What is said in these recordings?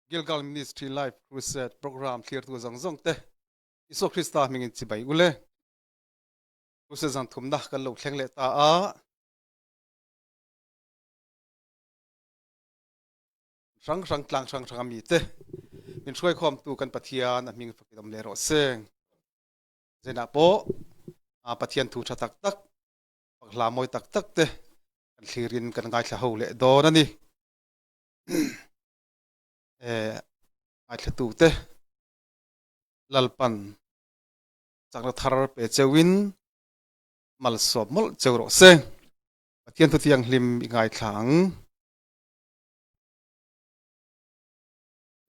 Gilgal Ministry Life Crusade program thlirtu zawng zawng te Isua Krista hmingin chibai ule. Crusade zan thumna kan lo thleng leh ta a. Hrang hrang tlang hrang hrang ami te min hruai khawm tu kan Pathian a hming fakin awm leh rawh se. Zenah pawh Pathian thu tha tak tak pak hla mawi tak tak te kan thlirin kan ngaithla ho leh dawn a ni. Ngaithla tu te Lalpan chakna thar pe cheuin malsawm mawlh cheu rawh se. Pathian thu thianghlim i ngaithla ang.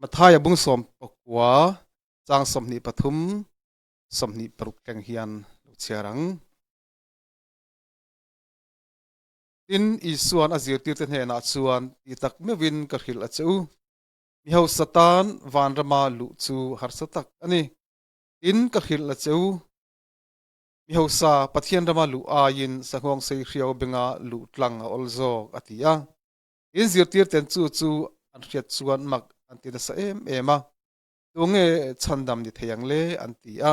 Mathaia bung 19 chang 23 26 thleng hian lo chhiar ang. Tin, Isua'n a zirtirte hnenah chuan ti tak meuhin ka hrilh a che u, Mi hausa tan vanrama luh chu harsa tak a ni. Tin, ka hrilh a che u, Mi hausa Pathian rama luh aiin sanghawng sei hriau benga luh tlang a awl zawk, a ti a. Tin, zirtirten chu chu an hriat chuan mak an ti nasa em em a, Tunge chhandam ni thei ang le? an ti a.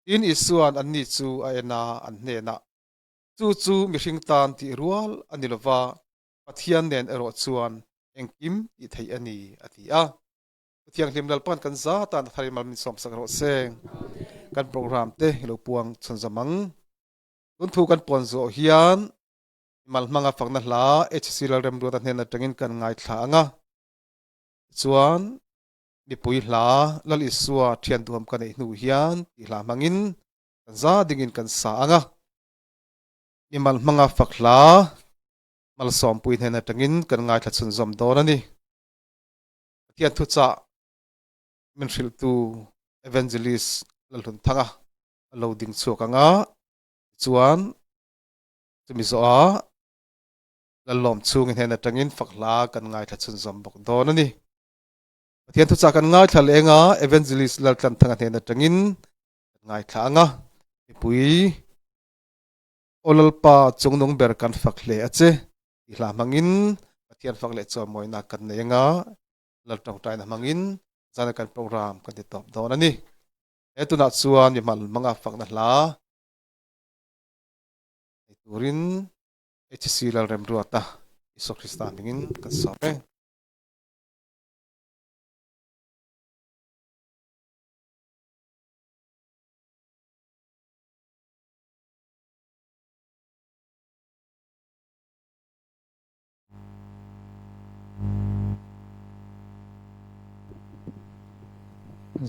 Tin, Isua'n anni chu a en a, an hnenah, Chu chu mihring tan tih rual a ni lova, Pathian nen erawh chuan engkim tih theih a ni, a ti a. Thianghlim Lalpan kan za tan a thar in mal min sawmsak rawh se. Kan program te hi lo puang chhunzawm ang. Tun thu kan puan zawh hian mal hmanga fakna hla HC Lalremruata hnen atangin kan ngaithla ang a. Tichuan mipui hla Lal Isua thian duham ka neih hnu hian tih hla hmangin kan za dingin kan sa ang a. Mimal hmanga fak hla malsawmpui hnen atangin kan ngaithla chhunzawm dawn a ni. Pathian thuchah min hrilhtu Evangelist Lalhlunthanga a lo ding chhuak ang a, tichuan chumi zawhah Lallawm chhungin hnen atangin fak hla kan ngaithla chhunzawm bawk dawn a ni. Pathian thuchah kan ngaithla leh anga Evangelist Laltlanthanga hnen atangin kan ngaithla ang a, mipui Aw Lalpa chungnung ber kan fak hle a che tih hla hmangin Pathian fak leh chawimawina kan nei anga Lal tawngtaina hmangin zana kan program kan ti tawp dawn a ni. He tunah chuan mi hmal hmanga fakna hla nei turin HC Lalremruata Isua Krista hmingin kan sawm e.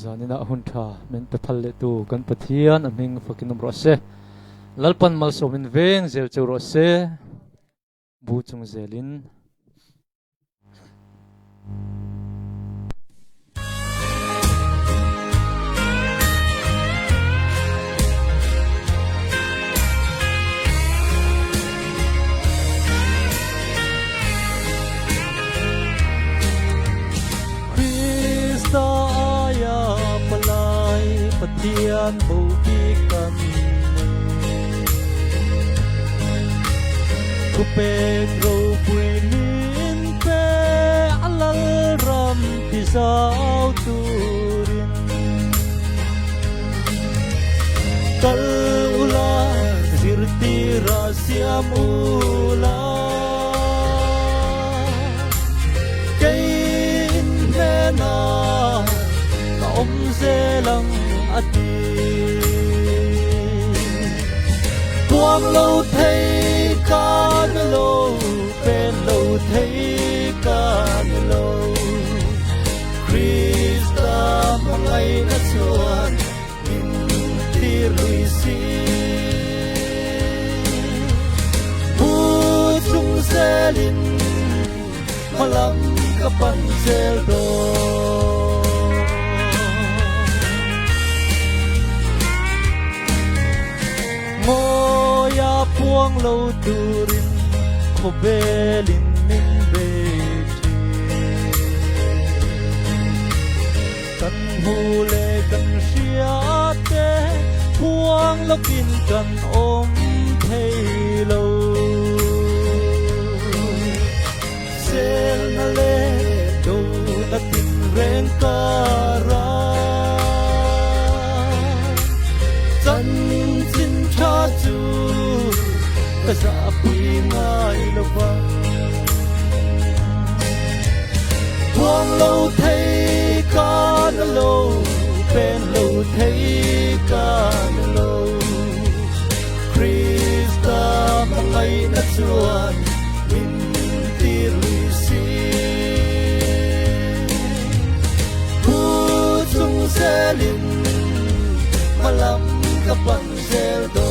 Zaninah hun tha min pe phal leh tu kan Pathian a hming fakin awm rawh se. Lalpan malsawmin veng zel cheu rawh se. Bu chung zelin. Krista aia palai Pathian bopi kan Thupek ropui min pe a lal ram ti zau turin Kal ula zirtir a siam ula Kei in hnenah ka awm zel ang a ti. Puang lo thei ka ni lo, pen lo thei ka ni lo. Krista hmangaihna chuan min tir lui si. Mu chung zelin hmalam ka pan zel dawn. Ngawia puang lo turin khawvelin min bei thin. Kan hmu leh kan hria te puang lokin kan awm thei lo. Selna leh dona tinreng. zahpui ngai lo vang. Puang lo thei ka na lo, pen lo thei ka na lo. Krista hmangaihna chuan min tir lui si. Pu chung zelin hmalam ka pan zel dawn.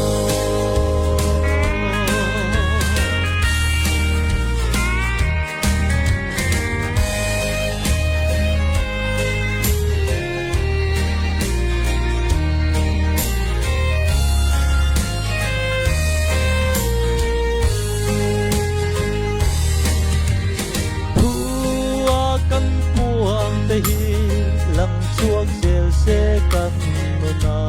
Thua kan puang te hi lang chhuak zel se kan nuna.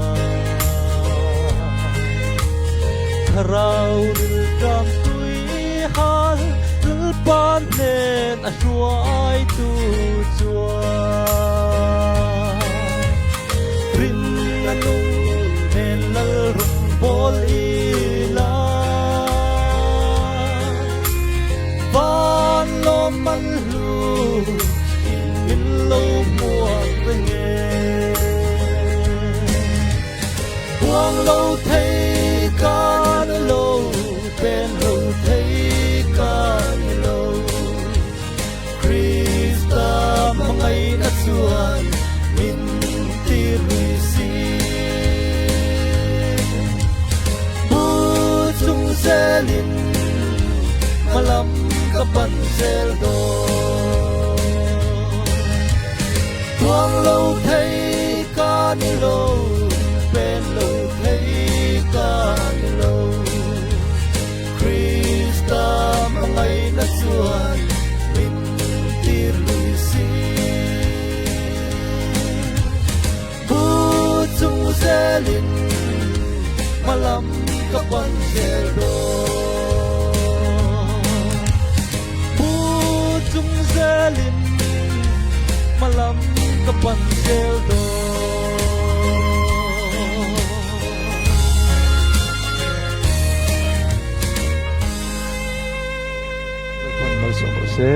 Thlarau rilṭam tui hal Lalpa hnen a hruaitu chuan rinna nung nen Lalrum bawl ila. Van lawm man hlu in min lo hmuak reng e. Puang lo thei ka ni lo, pen lo thei ka ni lo. Krista hmangaihna chuan min tir lui si. Bu chung zelin hmalam ka pan zel dawn. Tuang lo thei ka ni lo, pen lo thei ka ni lo. Krista hmangaihna chuan min tir lui si. Bu chung zelin hmalam ka pan zel dawn. Bu chung zelin hmalam ka pan zel dawn. Lalpan malsawm rawh se.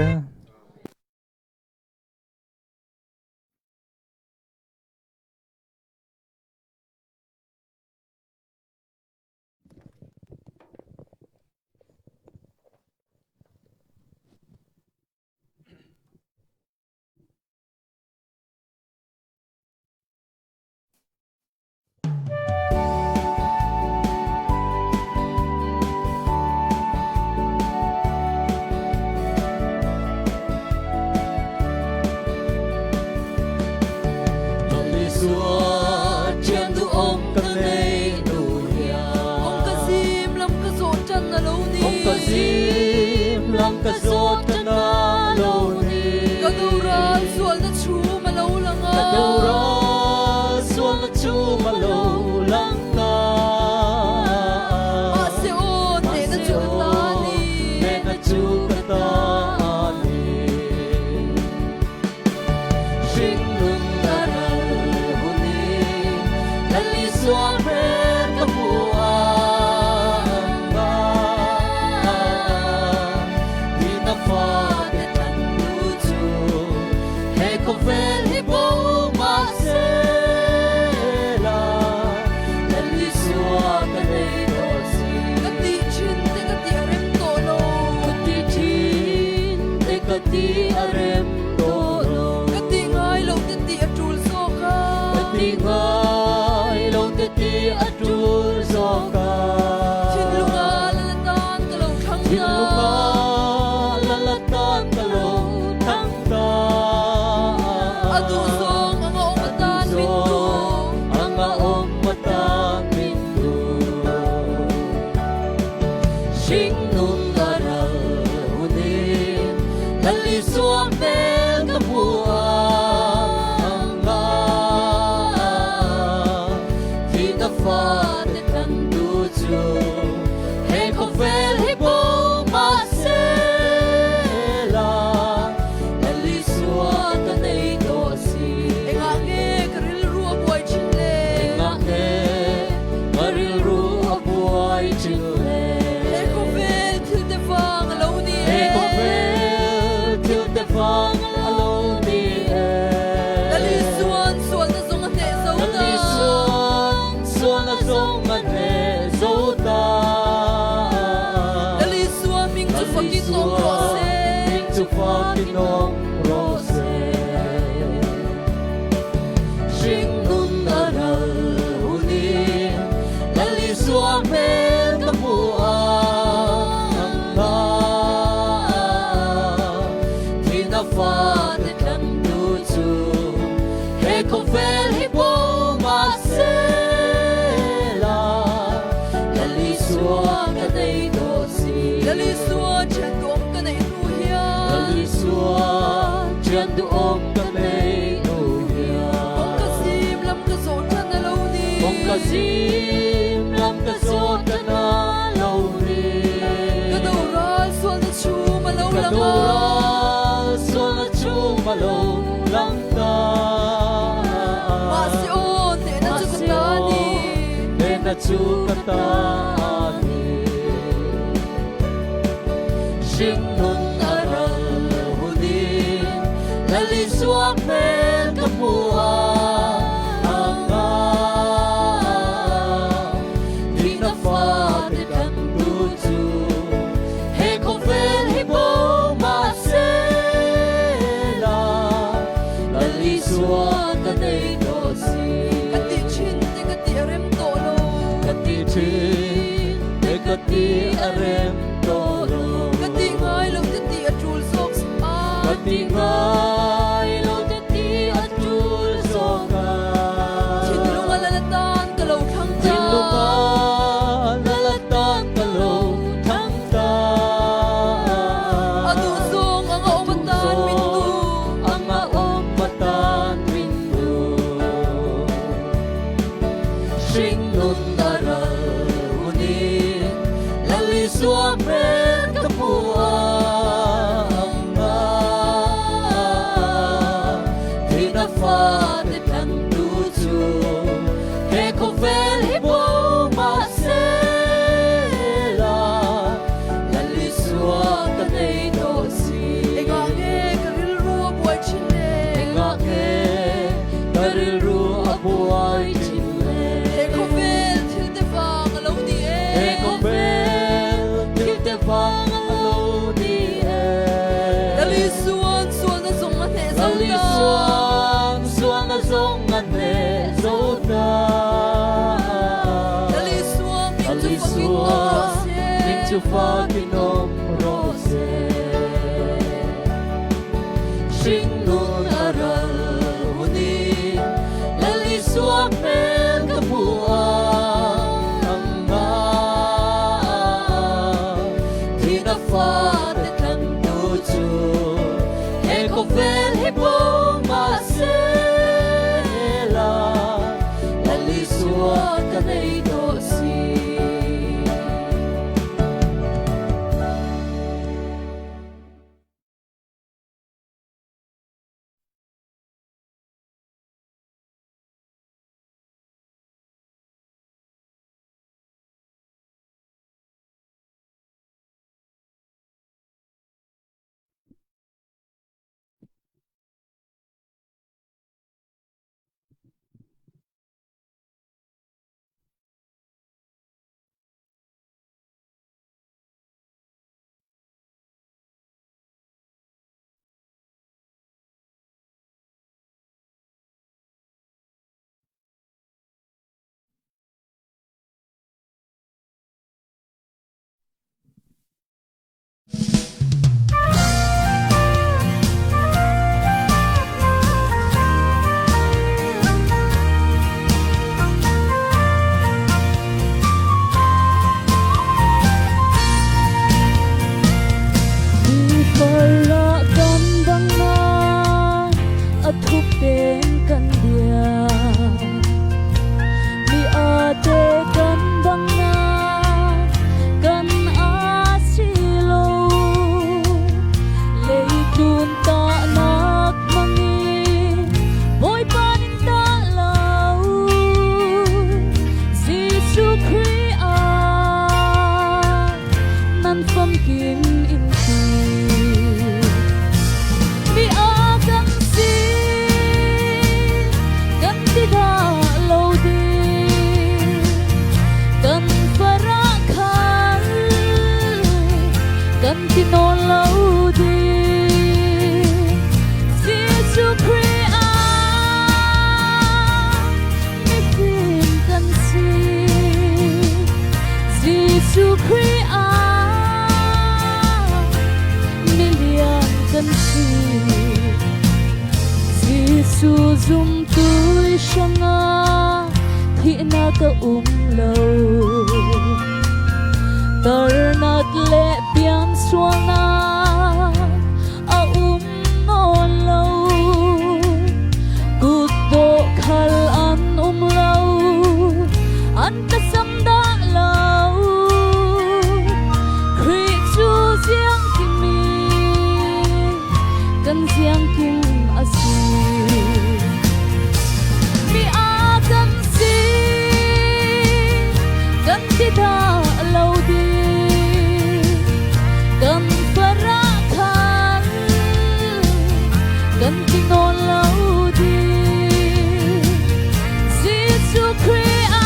Isua hmel ka hmu a ang nga. Thihna fate thlantu chu he khawvel hi bo mahse la, Lal Isua ka nei tawh si. Lal Isua thian duhawm ka neih hnu hian. Lal Isua thian duhawm ka neih hnu hian. Kawngka zim lam ka zawh tan a lo ni. Kawngka zim lam ka zawh tan a lo ni. Ka doral sualna chhum a lo lang a. Ka doral sualna chhum a lo lang ta. Mahse aw, hnehna chu ka ta a ni. Hnehna chu ka ta a ni. Hringnun a ral hunin Lal Isua hmel ka hmu a ang a. Thihna fate kan duh chu he khawvel hi bo mahse la, Lal Isua ka nei tawh si. Ka tih thin te ka tih a rem tawh lo. Ka tih thin te ka tih a rem tawh lo. Ka tih ngai lo te tih a tul zawk a. Ka tih ngai lo te tih a tul zawk a. Thinlung a lal atan ka lo thlang ta. Thinlung a lal atan ka lo thlang ta. A duh zawng anga awm atan min duh. Anga awm atan min duh. Hringnun a ral hunin Lal Isua hmel ka hmu a ang a. Thihna fate thlantu chu he khawvel hi bo mahse la, Lal Isua ka nei tawh si. Engah nge ka rilru a buai thin le? Engah nge ka rilru a buai thin le? He khawvel thil te vang a lo ni e. He khawvel thil te vang a lo ni e. Lal Isua'n sualna zawng a hneh zo Lal ta. Isua'n sualna zawng a hneh zo ta. Lal Isua hming Lal chu fakin Isua awm rawh se. hming chu fakin awm rawh se. Hringnun a ral hunin Lal Isua hmel ka hmu a ang nga. Thihna fate thlantu chu he khawvel hi bo mahse la, Lal Isua ka nei tawh si. Zumtu i hrangah thihnak a um lo. Tarnak le piansualnak a um nawn lo. Kutdawh khal an um lo, an ka sam dah lo. Khrih cu ziangkim i kan ziangkim a si. Mi a kan si, kan ti dah lo ding. Kan farah khan kan ti nawn lo ding. Jesuh Khrih ah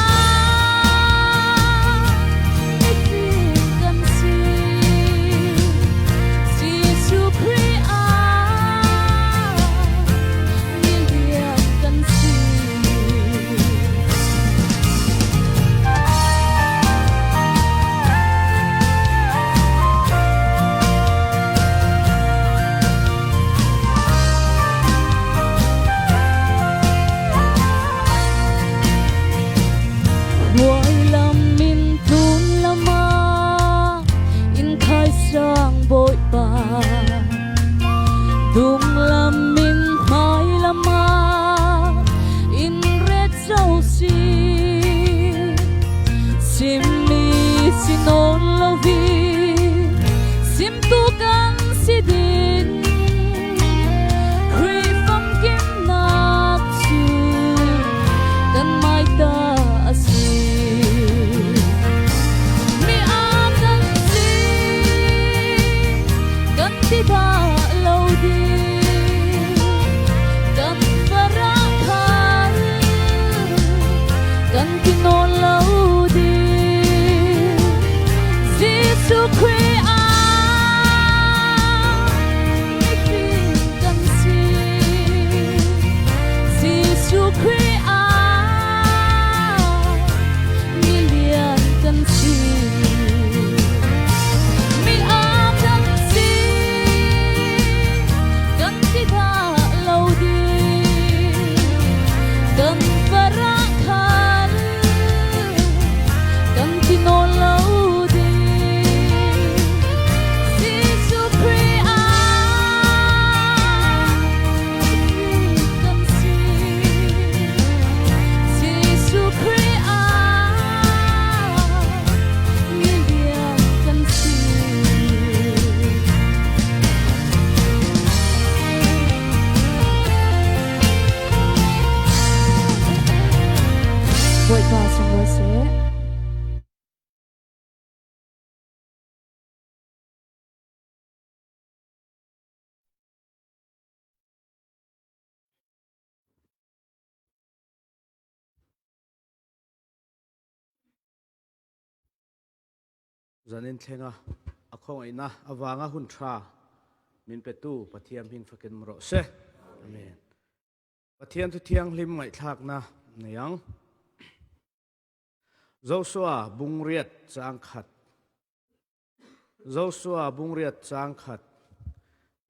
mifim kan si. Jesuh Khrih ah milian kan si. Hruai lam in tlun lam ah in khaisang Bawipa. Dum lam in hmai lam ah in ret zo si. Simmi si nawn lovi simtu kan si din. Khrih famkimnak cu kan hmaita a si. Mi a kan si, kan ti dah lo ding. Kan farah khal, kan ti nawl lo ding. Jesuh Khrih ah mifim kan si. Jesuh Khrih ah milian kan si. Mi a kan si, kan ti dah lo ding. Kan farah khan kan ti nawl lo ding. Jesuh Khrih ah mifim kan si. Jesuh Khrih ah milian kan si. Bawipa sunglawi seh. Zanin thlenga a khawngaihna avanga hun tha min petu Pathian hming fakin rawh se. Amen. Pathian thu thianghlim ngaihthlakna nei ang. Joshua bungriat chang khat. Joshua bungriat chang khat.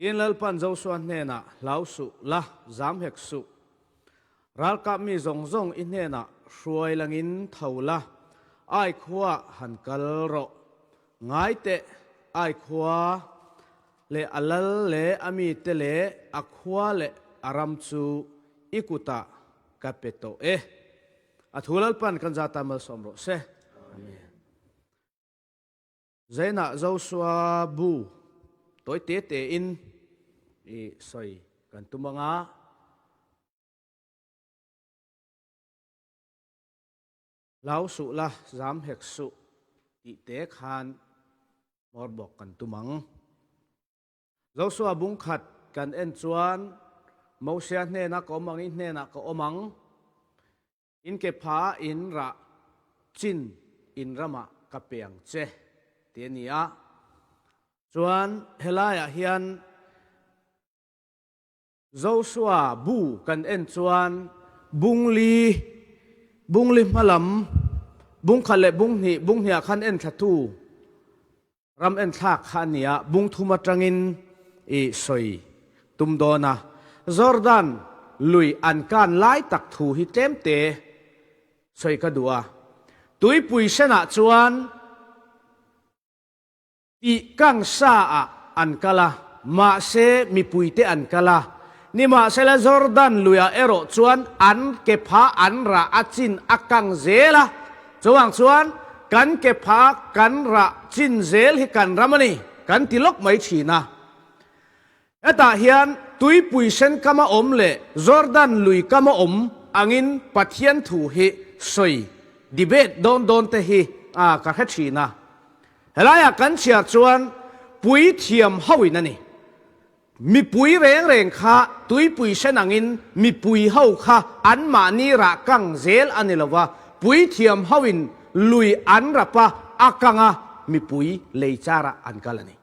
In Lalpan Joshua hnenah hlau suh la zam hek suh. Ralkap mi zawng zawng i hnenah hruai langin tho la, ai khua han kal rawh. Ngai teh, ai khua le a lal le a mite le a khua le a ram cu i kutah ka pe tawh e. A thu Lalpan kan zata malsawm rawh seh. Amen. Zeinah Joshua bu tawi tete in i soi kan tum anga lau suh la zam hek suh ti te khan mor bok kan tumang Joshua bung khat kan en chuan Moses hnena ka omang i hnena ka omang In kepha in rah chin in ramah ka pe ang che ti a ni a. Chuan helai ah hian Joshua bu kan en chuan bungli bungli hmalam bungkhat le bunghnih bunghnih ah khan en thlatu ram en thlak kha a ni a bungthum atangin i soi tum dawn a. Jordan. Lui an kan lai tak thu hi tlemte sawi ka duh a. Tuipui senah chuan tih kang sa ah an kal a, mahse mipuite an kal a. Nimahsela Jordan luiah erawh chuan an ke pha an rah a chin a kang zel a, chuvang chuan kan ke pha kan rah chin zel hi kan ram a ni kan ti lawk mai thin a. Hetah hian tuipui sen kama awm leh Jordan lui kama awm angin Pathian thu hi sawi, debate, dawn dawn te hi ka hre thin a. Helaiah kan chhiar chuan puithiam hoin a ni. Mipui reng reng kha tuipui sen angin mipui ho kha anmahni rah kang zel a ni lo va, puithiam hoin lui an rap a, a kang a, mipui lei charah an kal a ni.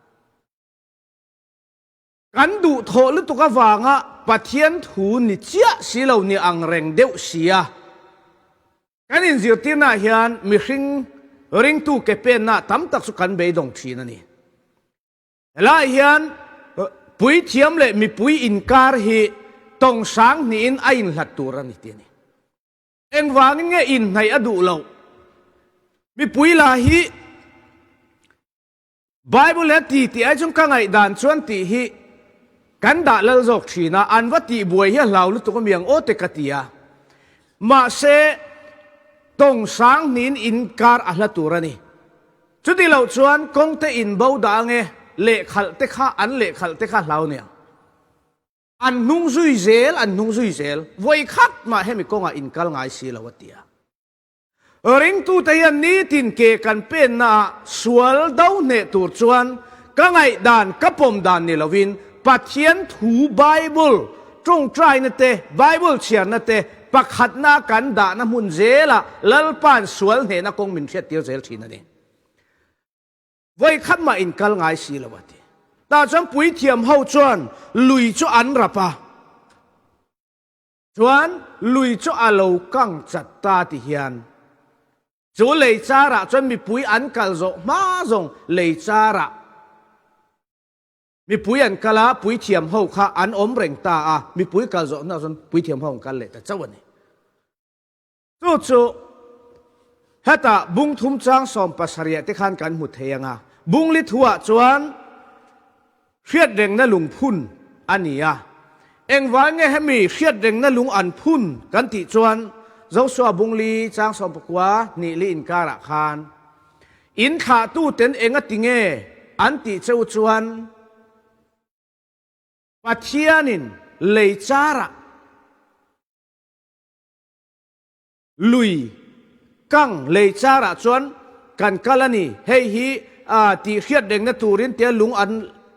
Kan duhthawh lutuk avanga Pathian thu ni chiah si lo ni ang reng deuh sia. Kan inzirtirnaah hian mihring ringtu ke penna tam tak chu kan beidawng thin a ni. Helaiah hian puithiam leh mipui inkar hi tawng sang hnihin a inhlat tur a ni ti a ni. Engvangin nge inhnaih a duh loh? Mipui lah hi Bible he ti tih ai chuan ka ngaihdan chuan tih hi kan dah lal zawk thin a, an va tih buai hi a hlau lutuk a miang aw te ka ti a. Mahse, tawng sang hnihin inkar a hla tur a ni. Chuti loh chuan kawng te inbo dah ange, lehkhalh te kha an lehkhalh te kha hlau niang. An hnung zui zel, an hnung zui zel, vawi khat mah hemi kawngah inkal ngai si lo a ti a. Ringtute hian nitin ke kan pennaah sual do hneh tur chuan ka ngaihdan, ka pawm dan ni loin Pathian thu Bible tawngtaina te, Bible chhiarna te pakhatna kan dahna hmun zelah Lalpa'n sual hnehna kawng min hriattir zel thin a ni. Vawikhat mah in kal ngai si lo a ti. Tah chuan puithiam ho chuan lui chu an rap a. Chuan lui chu a lo kang chat ta ti hian chu lei charah chuan mipui an kal zawh hma zawng lei charah mipui an kal a, puithiam ho kha an awm reng ta a, mipui kal zawh hnuah chuan puithiam ho an kal leh ta chauh a ni. Chu chu hetah bung thum chang 70 te khan kan hmu thei ang a, bung li thuah chuan hriatrengna lung phun a ni a. Engvang nge hemi hriatrengna lung an phun kan tih chuan Joshua bung li chang 19 hnih li inkarah khan in thlahtuten enga ti nge an tih cheu chuan Pathianin lei charah Lui kang lei charah chuan kan kal a ni. Hei hi tih hriat rengna turin tia lung an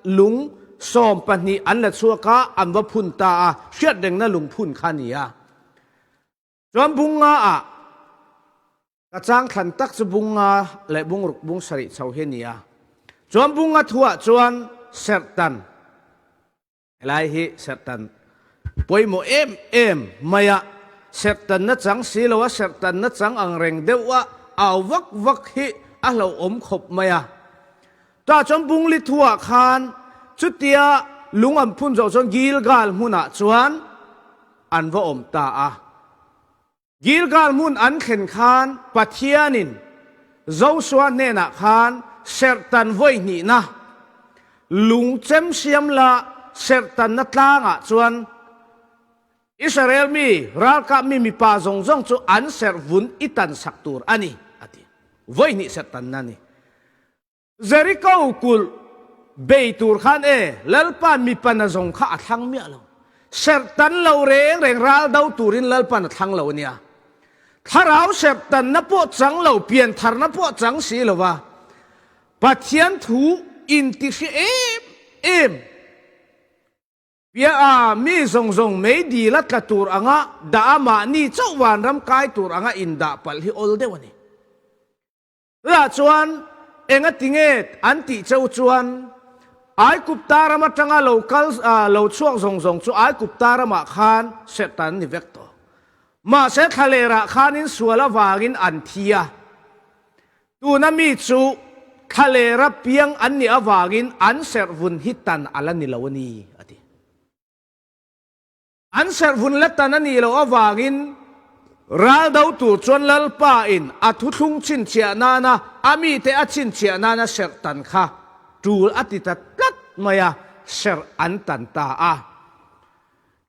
lung 12 an la chhuak a, an va phun ta a, hriat rengna lung phun kha a ni a. Chuan bunga ah ka chang thlan tak chu bunga leh bungruk bung sarih chho hi a ni a. Chuan bunga thuah chuan serhtan. Helai hi serhtan pawimawh em em mai a, serhtanna chang si lo a, serhtanna chang ang reng deuh a au vak vak hi a hlauhawm khawp mai a. Tah chuan Bungli thuah khan chutia lung an phun zawh chuan Gilgal hmunah chuan an va awm ta a. Gilgal hmun an thlen khan Pathianin Joshua hnenah khan serhtan vawi hnihna lung chem siam la serhtanna tlangah chuan Israel mi ralkap mi mipa zawng zawng chu an serh vun i tan sak tur a ni, a ti. Vawi hnih serhtanna a ni. Jeriko kulh bei tur khan e, Lalpa'n mipa nazawng kha a thlang miah lo. Serhtan lo reng reng ral do turin Lalpa'n a thlang lo a nia. Thlarau serhtanna pawh chang lo, piantharna pawh chang si lo va, Pathian thu intihri em em Pia a, mi zawng zawng mei dil a tla tur anga dah a mahni chauh vanram kai tur anga indah palh hi awl deuh a ni. Chutah chuan enga tinge an tih cheu chuan Aikupta ram atanga lo kal lo chhuak zawng zawng chu Aikupta ramah khan serhtan an ni vek tawh. Mahse thlalerah khanin sual avangin an thi a. Tuna mi chu thlalera piang an nih avangin an serhvun hi tan a la ni lo a ni, a ti. An serh vun la tan a nih loh avangin ral do tur chuan Lalpa in a thuthlung chhinchhiah nana a mite a chhinchhiah nana serh tan kha tul a ti ta tlat mai a, serh an tan ta a.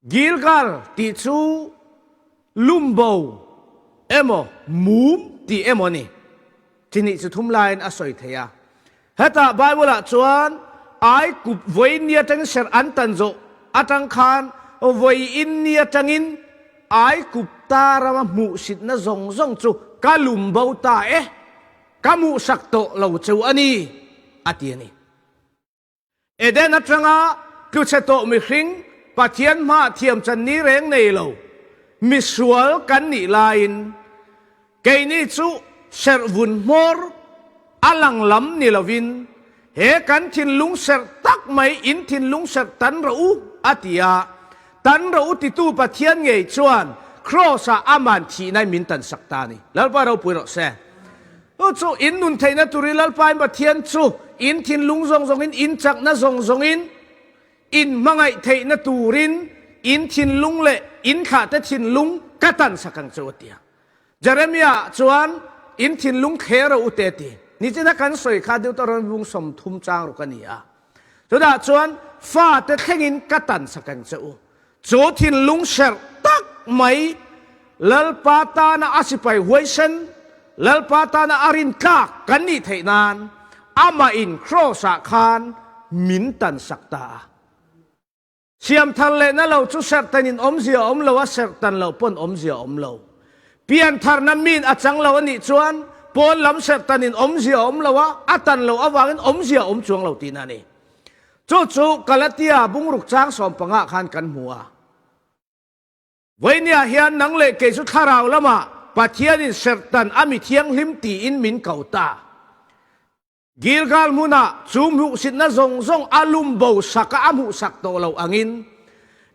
Gilgal tih chu lumbo emaw mum tih emaw a ni. Chi nih chu thum laiin a sawi thei a. Hetah Bible-ah chuan Aikup vawiin ni atangin serh an tan zawh atang khan vawiin ni atangin Aikupta rama hmuhsitna zawng zawng chu ka lum bo ta e, ka hmuhsak tawh lo cheu a ni, a ti a ni. Eden atanga tluchhe tawh mihring, Pathian hmaah thiamchan ni reng nei lo, misual kan nih laiin keini chu serh vun hmawr a lang lam ni lovin he kan thinlung serh tak mai in thinlung serh tan rawh u a ti a, tan rawh u titu Pathian ngei chuan Kraws-ah aman thihna in min tansak ta a ni. Lalpa ropui rawh se. Chu chu in nun theihna turin Lalpain Pathian chu in thinlung zawng zawngin, in chakna zawng zawngin, in hmangaih theihna turin in thinlung leh in thlahte thinlung ka tan sak ang che u a ti a. Jeremiah chuan in thinlung thler rawh u te a ti. Nichina kan sawi kha Deuteronomy bung 30 chang ruk a ni a. Chutah chuan fate thlengin ka tan sak ang che u. Chu thinlung serh tak mai Lalpa tana a sipai huaisen, Lalpa tana a rintlak kan nih theih nan amah in Kraws-ah khan min tansak ta a. Siamthar lehna lo chu serhtan in awmzia a awm lo a, serhtan loh pawn awmzia a awm lo. Piantharna min a chang lo a nih chuan pawn lam serhtan in awmzia a awm lo a, a tan loh avangin awmzia a awm chuang lo tihna a ni. Chu chu Galatia bungruk chang sawmpangah khan kan hmu a. Vawinia hian nang leh kei chu thlarau lamah Pathianin serhtan a mi thianghlim tiin min ko ta. Gilgal hmunah chu hmuhsitna zawng zawng a lum bo sak a, a hmuhsak tawh lo angin,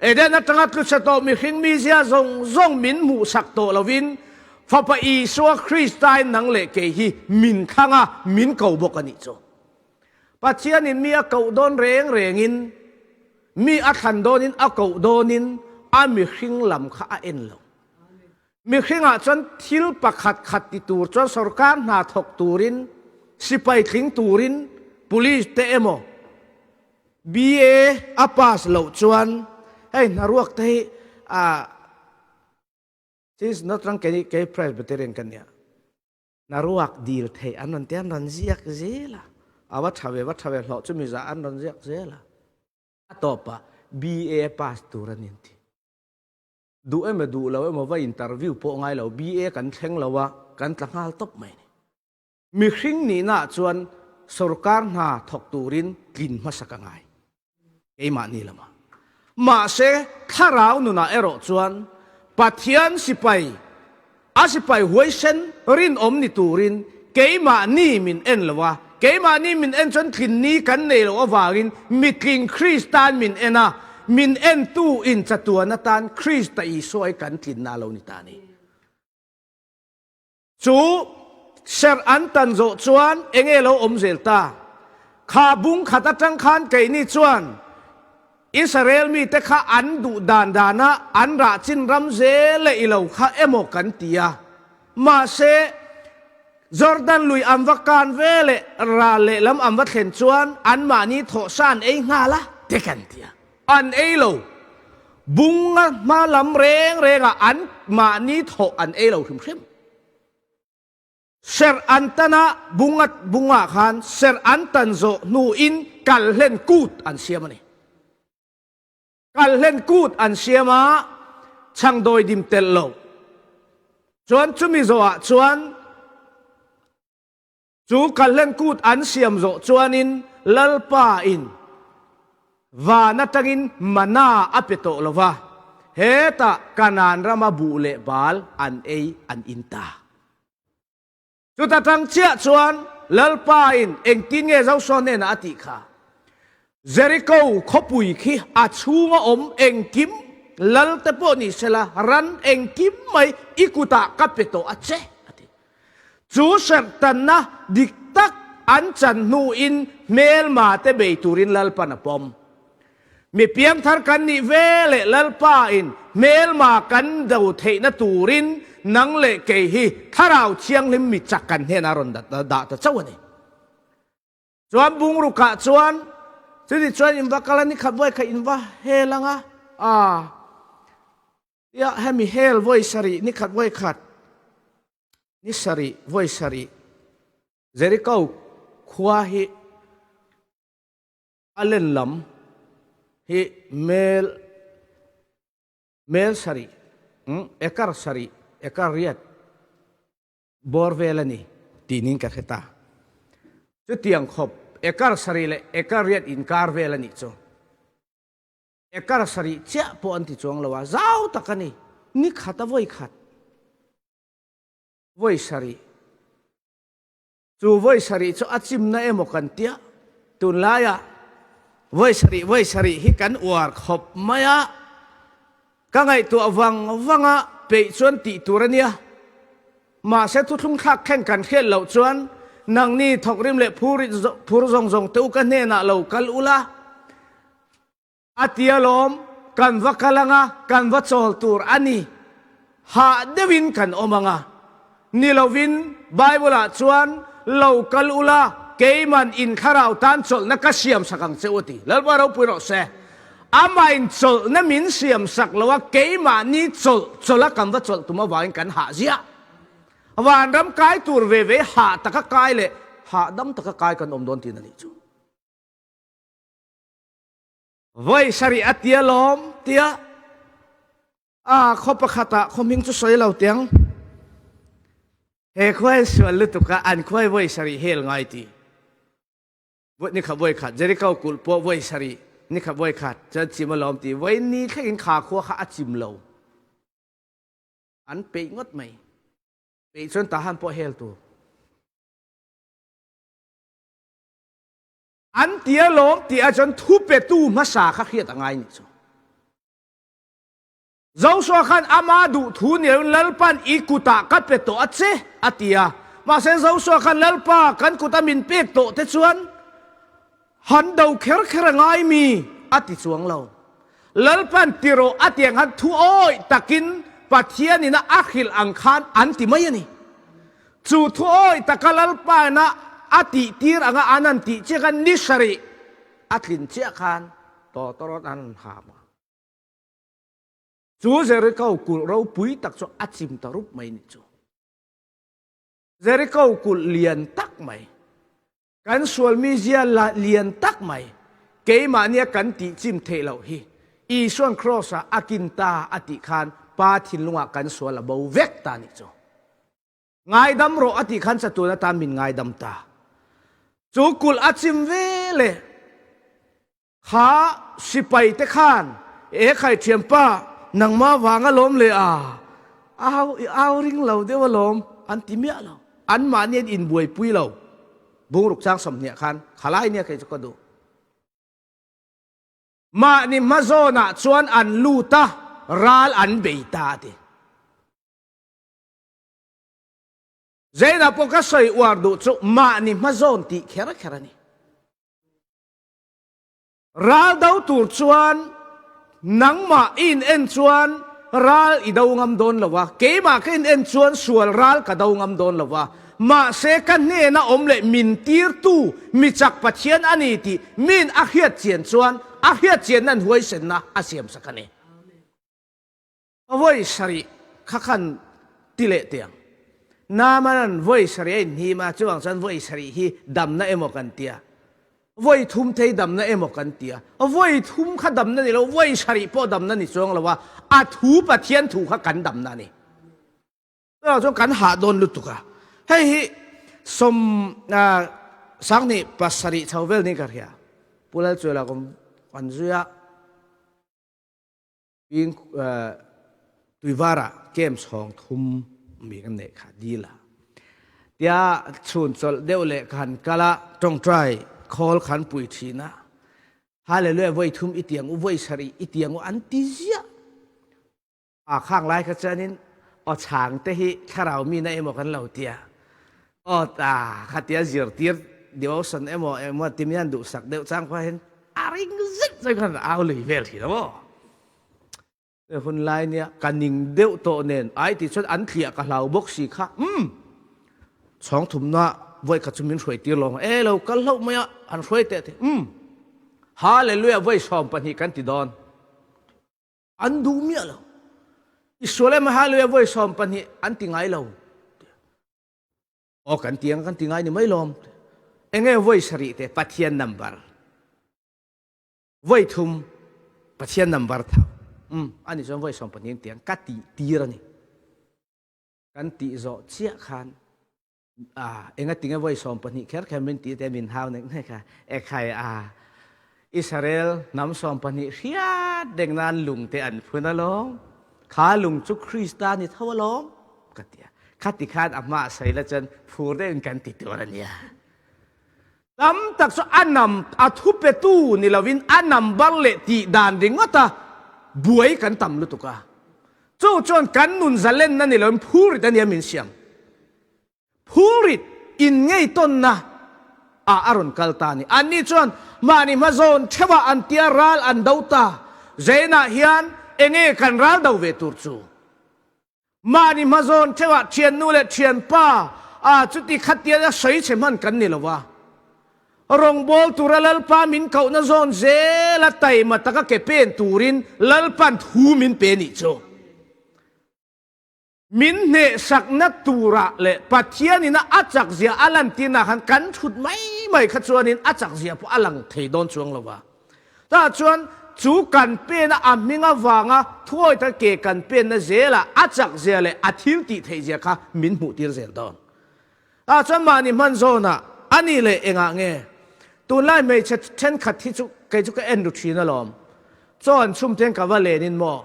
Eden atanga tluchhe tawh mihring mizia zawng zawng min hmuhsak tawh lovin, Fapa Isua Kristain nang leh kei hi min thlang a, min ko bawk a nih chu. Pathianin mi a koh dawn reng rengin, mi a thlan dawnin a koh dawnin a mihring lam kha a en lo. Mihringah chuan thil pakhat khat ti tur chuan sorkar hna thawk turin, sipai tling turin, police te emaw BA a pass loh chuan hei hnaruak te hi ah since North Kei kei Presbyterian ka nia. Hnaruak dil theih an rawn ti an rawn ziak zel a, a va tha ve va tha ve hlawh chumi zah an rawn ziak zel a, a tawpah BA pass tur a ni an ti. Duh emaw duh lo emaw va interview pawh ngai lo BA kan thleng lo a, kan tla nghal tawp mai a ni. Mihring nihnaah chuan sorkar hna thawk turin tlin hmasa ka ngai. Keimahni lamah. Mahse, thlarau nunah erawh chuan Pathian sipai, a sipai huaisen rinawm ni turin keimahni min en lo a, keimahni min en chuan tlinni kan nei loh avangin mitling Krista'n min en a, min entu in chatuan atan Krista Isua hi kan tlinna a lo ni ta a ni. Chu serh an tan zawh chuan enge lo awm zel ta? Kha bung khat atang khan keini chuan Israel mite kha an duh dan dana an rah chin ram zel leh i lo kha emaw kan ti a. Mahse, Jordan lui an va kan ve leh ral lehlam an va thlen chuan anmahni thawhsa an ei nghal a te kan ti a. An ei lo. Bunga hma lam reng rengah an mahni thawh an ei lo hrim hrim. Serh an tan a, bunga bungah khan serh an tan zawh hnuin kalhlen kut an siam a ni. Kalhlen kut an siam a, chhangdawi dim telh lo. Chuan chumi zawhah chuan Chu kalhlen kut an siam zawh chuanin Lalpa in van atangin mana a pe tawh lo va, hetah Kanaan rama buh leh bal an ei an in ta. Chuta tang chiah chuan Lalpa in engtin nge Joshua hnenah a tih kha? Jeriko khawpui khi a chhunga awm engkim lal te pawh ni sela ran engkim mai i kutah ka pe tawh a che a ti. Chu serhtanna dik tak an chan hnuin hmelma te bei turin Lalpan a pawm. Mi piangthar kan nih ve leh Lalpa in hmelma kan do theihna turin nang leh kei hi Thlarau Thianghlim mi chak kan hnenah a rawn dah ta chauh a ni. Chuan bungrukah chuan chutih chuan in va kal a, nikhat vawi khat in va hel ang a, aa tia hemi hel vawi sarih nikhat vawi khat ni sarih vawi sarih Jericho khua hi A len lam hi mel mel sarih, ekar sarih, ekar riat bawr vel a ni tihnin ka hre ta. Chutiang khawp ekar sarih leh ekar riat inkar vel a nih chu. Ekar sarih chiah pawh an ti chuang lo a, zau tak a ni. Ni khat a vawi khat, vawi sarih. Chu vawi sarih chu a chimna emaw kan tia, tunlaiah vawi sarih vawi sarih hi kan uar khawp mai a, ka ngaihtuah vang vang a, peih chuan tih tur a nia. Mahse thuthlung thlak khen kan hriat loh chuan nangni thawkrim leh phur zawng zawng te u ka hnenah lo kal ula, A ti alawm, kan va kal anga, kan va chawl tur a ni. Hah deuhin kan awm anga. Ni lovin Bible-ah chuan, Lo kal ula, keiman in thlarau tan chawlhna ka siam sak ang che u a ti. Lalpa ropui rawh se. Amahin chawlhna min siam sak lo a, keimahni chawlh chawlha kan va chawlh tum avangin kan hah ziah. Vanram kai tur ve ve hah taka kai leh hahdam taka kai kan awm dawn tiin a nih chu. Vawi sarih a tia lawm tia a khaw pakhatah khaw hming chu sawi lo tiang he khuai sual lutuk a an khuai vawi sarih hel ngai ti ni kha vawi khat Jericho kulh pawh vawi sarih ni kha vawi khat chuan chim a lawm ti vawi ni thlengin kha khua kha a chim lo an peih ngawt mai peih chuan tahan pawh hel tur An ti alawm tih ahcun thupetu hmasa kha hriat a ngai nih cu. Joshua khan ama duh thu ni loin Lalpan i kutah ka pe tawh a che a ti a. Mahse Joshua khan Lalpa kan kuta min pek tawh te chuan han do kher kher a ngai mi a ti chuang lo. Lalpan ti rawh a ti ang khan thu awih takin Pathian in a a hrilh ang khan an ti mai a ni. Chu thu awih taka Lalpaina a tihtir anga an han tih chiah khan ni sarih a tlin chiah khan tawtawrawt an han ham a. Chu Jeriko kulh ropui tak chu a chim ta rup mai nih chu. Jeriko kulh lian tak mai, kan sual mizia lian tak mai, keimahnia kan tih chim theih loh hi Isuan Kraws-ah a kin ta a tih khan Pa thinlungah kan sual a bo vek ta nih chu. Ngaidam rawh a tih khan chatuan atan min ngaidam ta. Chu kulh a chim ve le kha sipai te khan e khai thianpa nangma vang alawm le a au au ring lo deuh alawm an ti miah lo. Anmahni an inbuaipui lo. Bungruk chang 20 khan khalai nia kei chu ka duh. Mahni hmazawnah chuan an lut a, ral an bei ta a ti. Zeinah pawh ka sawi uar duh chu mahni hmazawn tih kher kher a ni. Ral do tur chuan nangmah i in en chuan ral i do ngam dawn lo a, keimah ka in en chuan sual ral ka do ngam dawn lo a, mahse ka hnena awm leh min tirtu mi chak Pathian a ni tih min a hriat chian chuan a hriat chianna an huaisenna a siamsak a ni. Vawi sarih kha khan ti leh teh ang. Naamanan vawi sarih a inhnim a, chuvang chuan vawi sarih hi damna emaw kan ti a. Vawi thum thei damna emaw kan ti a. Vawi thum kha damna ni lo, vawi sarih pawh damna ni chuang lo a, a thu Pathian thu kha kan damna a ni. Chuvang chuan kan hah dawn lutuk a. Hei hi sawm sanghnih pasarih chho vel niin ka hria. Pu Lalchuela kan zui a. Ping tuivara camp chhawng thum mi kan neih kha dil a. Tia chhun chawlh deuh leh ka han kal a, tawngtai khawl khan pui thin a. Hallelujah voi thum i tiang u, voi sarih i tiang u an ti ziah. A khang lai kha chuanin aw chhang te hi thlarau mi na emaw kan lo tia. Aw ta khatia zirtir devotion emaw emaw timian duhsak deuh chang pawhin a ring zet zai khan au lui vel thin a maw. Hun lai nia ka ning deuh tawh nen ai ti chuan an thliah ka hlau bawk si kha umm chhawng thumna vawi khat chu min hruai tir lo e lo kal hlauh mai a an hruai teh te umm hallelujah vawi 12 kan ti dawn an duh miah lo Isual em hallelujah vawi 12 an ti ngai lo aw kan tiang kan ti ngai ni mai lawm enge vawi sarih te Pathian number Voi thum Pathian number tho. Um, ani chuan voi 12 tiang ka tih tir ani. Kan tih zawh chiah khan a enga tinge voi 12 kher kher min ti te min hau nek nek a e khai a Israel hnam 12 hriat deng nan lung te an phun alawm kha lung chu Krista ni tho alawm ka tia khati khan a hma sei la chuan phur deuhin kan ti tur ania Tam tak chu a nam a thupetu ni lovin a number leh tih dan ringawta buai kan tam lutuk a. Chu chuan kan nun zalenna ni lovin phurrit a nia min siam. Phurrit in ngei tawnna ah a rawn kal ta a ni. Anni chuan mahni hmazawn theuhah an tia ral an do ta. Zainah hian enge kan ral do ve tur chu? Mahni hmazawn theuhah thiannu leh thianpa a chuti khatian a sawi chhe hman kan ni lo va. Rawngbâwl tura Lalpa min kohna zawn zela taima taka ke pen turin Lalpa'n thu min pe nih chu. Min hnehsakna turah leh Pathianina a chakzia a lantirnah khan kan thut mai mai kha chuanin a chakzia pawh a lang thei dawn chuang lo va. Tah chuan chu kan pena a hming avanga thuawi taka ke kan penna zela a chak zia leh a thil tih theih zia kha min hmuh tir zel dawn. Tah chuan mahni hman zawnah a nih leh engah nge tunlai hmeichhe thenkhat hi chu kei chu ka en ru thin alawm. Chaw an chhum ten ka va lenin maw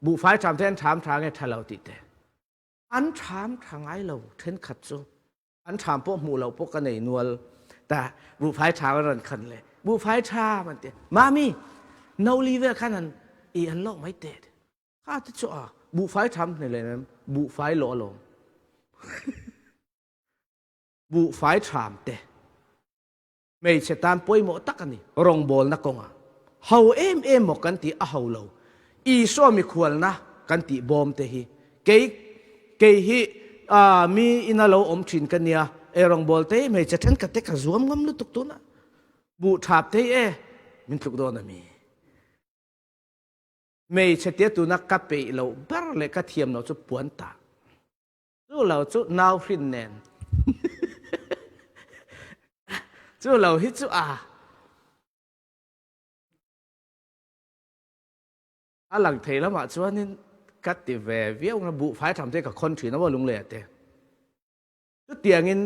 buhfai ṭham te an ṭham ṭha nge ṭha lo tih te an ṭham ṭha ngai lo thenkhat chu. An ṭham pawh hmuh lo pawh ka nei nual ta buhfai ṭha an rawn khan le buhfai ṭha an ti mami no li vel khan an i an lawk mai te kha te chu a buhfai ṭham hne le nem buhfai lawh alawm buhfai ṭham te Hmeichhe tan pawimawh tak a ni. Rawngbawlna kawngah ho em em maw kan tih a ho lo. Isua mikhualna kan tih bawm te hi kei kei hi mi ina lo awm thin ka nia e rawngbawlte hi hmeichhe thenkhat te ka zuam ngam lutuk tunah buh thap thei e min tluk dawn a mi. Hmeichhe tia tuna ka peih loh ber leh ka thiam loh chu puan tah. Chu lo chu nau hrin nen. Chu lo hi chu a. A lang thei lamah chuanin ka ti ve viau nga buhfai tham te ka khawn thin a maw lunglei te. Chutiangin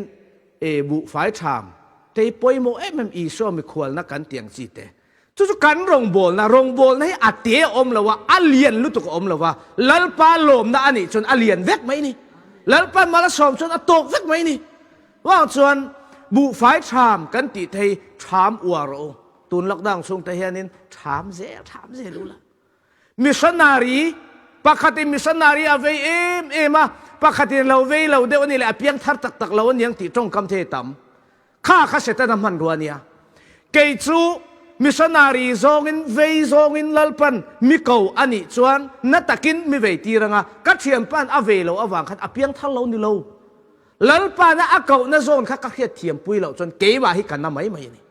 e buhfai tham te pawimawh em em Isua mikhualna kan tiang chi te. Chu chu kan rawngbawlna, rawngbawlna hi a te a awm lo a, a lian lutuk a awm lo a, Lalpa lawmna a nih chuan a lian vek mai ni. Lalpa mal a sawm chuan a tawk vek mai ni. Vang chuan buhfai ṭham kan tih thei ṭham uar rawh u. Tun lockdown chhung te hianin ṭham zel ṭham zel ula. Missionary pakhatin missionary a vei em em a, pakhatin lo vei lo deuh a nih leh a piang thar tak tak lo a niang tih ṭawngkam thei a tam. Kha kha Setana hmanrua a nia. Kei chu missionary zawngin vei zawngin Lalpan mi ko a nih chuan na takin mi vei tir anga ka thianpa'n a vei loh avang khan a piang thar lo ni lo. Lalpana a kohna zawn kha ka hriat thiampui loh chuan keimah hi ka na mai mai a ni.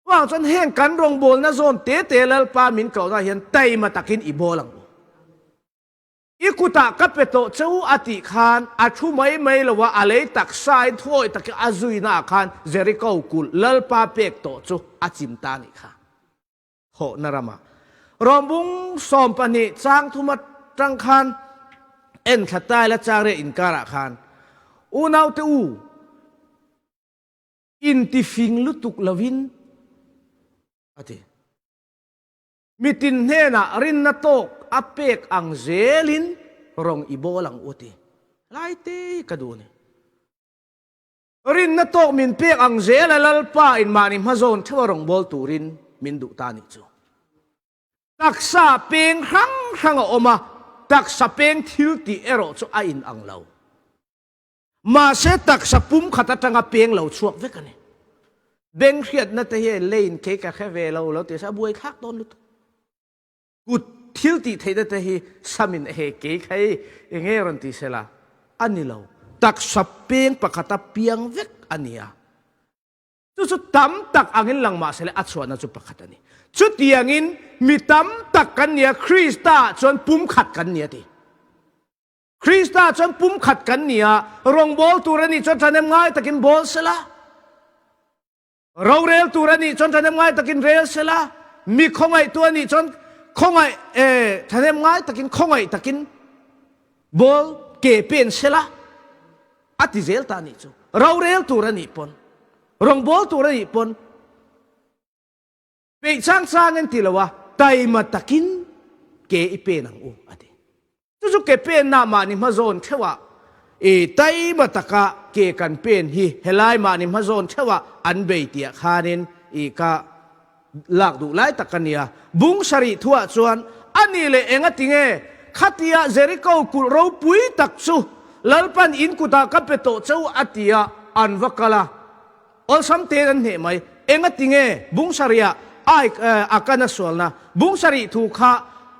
Chuvang chuan heng kan rawngbawlna zawn te te Lalpa min kohna hian taima takin i bawl ang u. I kutah ka pe tawh che u a tih khan a thu mai mai lo a, a lei taksain thuawih takin a zuinaah khan Jeriko kulh Lalpa pek tawh chu a chim ta a nih kha. Thawhna ramah Rawmbung 12 chang thum atang khan enthla taila chang riah inkarah khan unaute u intifing lutuk lovin a ti. Mitin hnenah rinna tawk a pek ang zelin rawng i bawl ang u ti. Lai te ka duh a ni. Rinna tawk min pek ang zela Lalpa in mahni hmazawn theuha rawng bawl turin min duh ta nih chu. Taksa peng hrang hrang a awm a, taksa peng thil tih erawh chu a in ang lo. Mahse taksa pum khat atanga peng lo chhuak vek a ni. Beng hriatna te hi leiin kei ka hre ve lo lo ti se a buaithlak dawn lutuk. Kut thil tih theihna te hi samin he kei kha hi enge rawn ti sela a ni lo. Taksa peng pakhata piang vek a ni a. Chu chu tam tak angin lang mah sela a chhuahna chu pakhat a ni. Chutiangin mi tam tak kan ni a, Krista chuan pumkhat kan ni a ti. Krista chuan pumkhat kan ni a, rawngbawl tur a nih chuan ṭhahnem ngai takin bawl sela, rorel tur a nih chuan ṭhahnem ngai takin rel sela, mi khawngaihtu a nih chuan khawngaih eh, ṭhahnem ngai takin khawngaih takin bawl ke pen sela, a ti zel ta a nih chu. Rorel tur a nih pawn, rawngbawl tur a nih pawn, Peih chang chang an ti lo a, taima takin ke i pen ang u, a ti. Chu chu ke penna mahni hmazawn theuhah i taima taka ke kan pen hi helai mahni hmazawn theuhah an bei tiah khanin i ka lak duh lai tak a nia. Bung sarih thuah chuan a ni leh enga tinge khatia Jeriko kulh ropui tak chu Lalpan in kutah ka pe tawh cheu a tia an va kal a. Awlsam tein an hneh mai. Enga tinge bung sarihah ai a kan a sualna bung sarih thu kha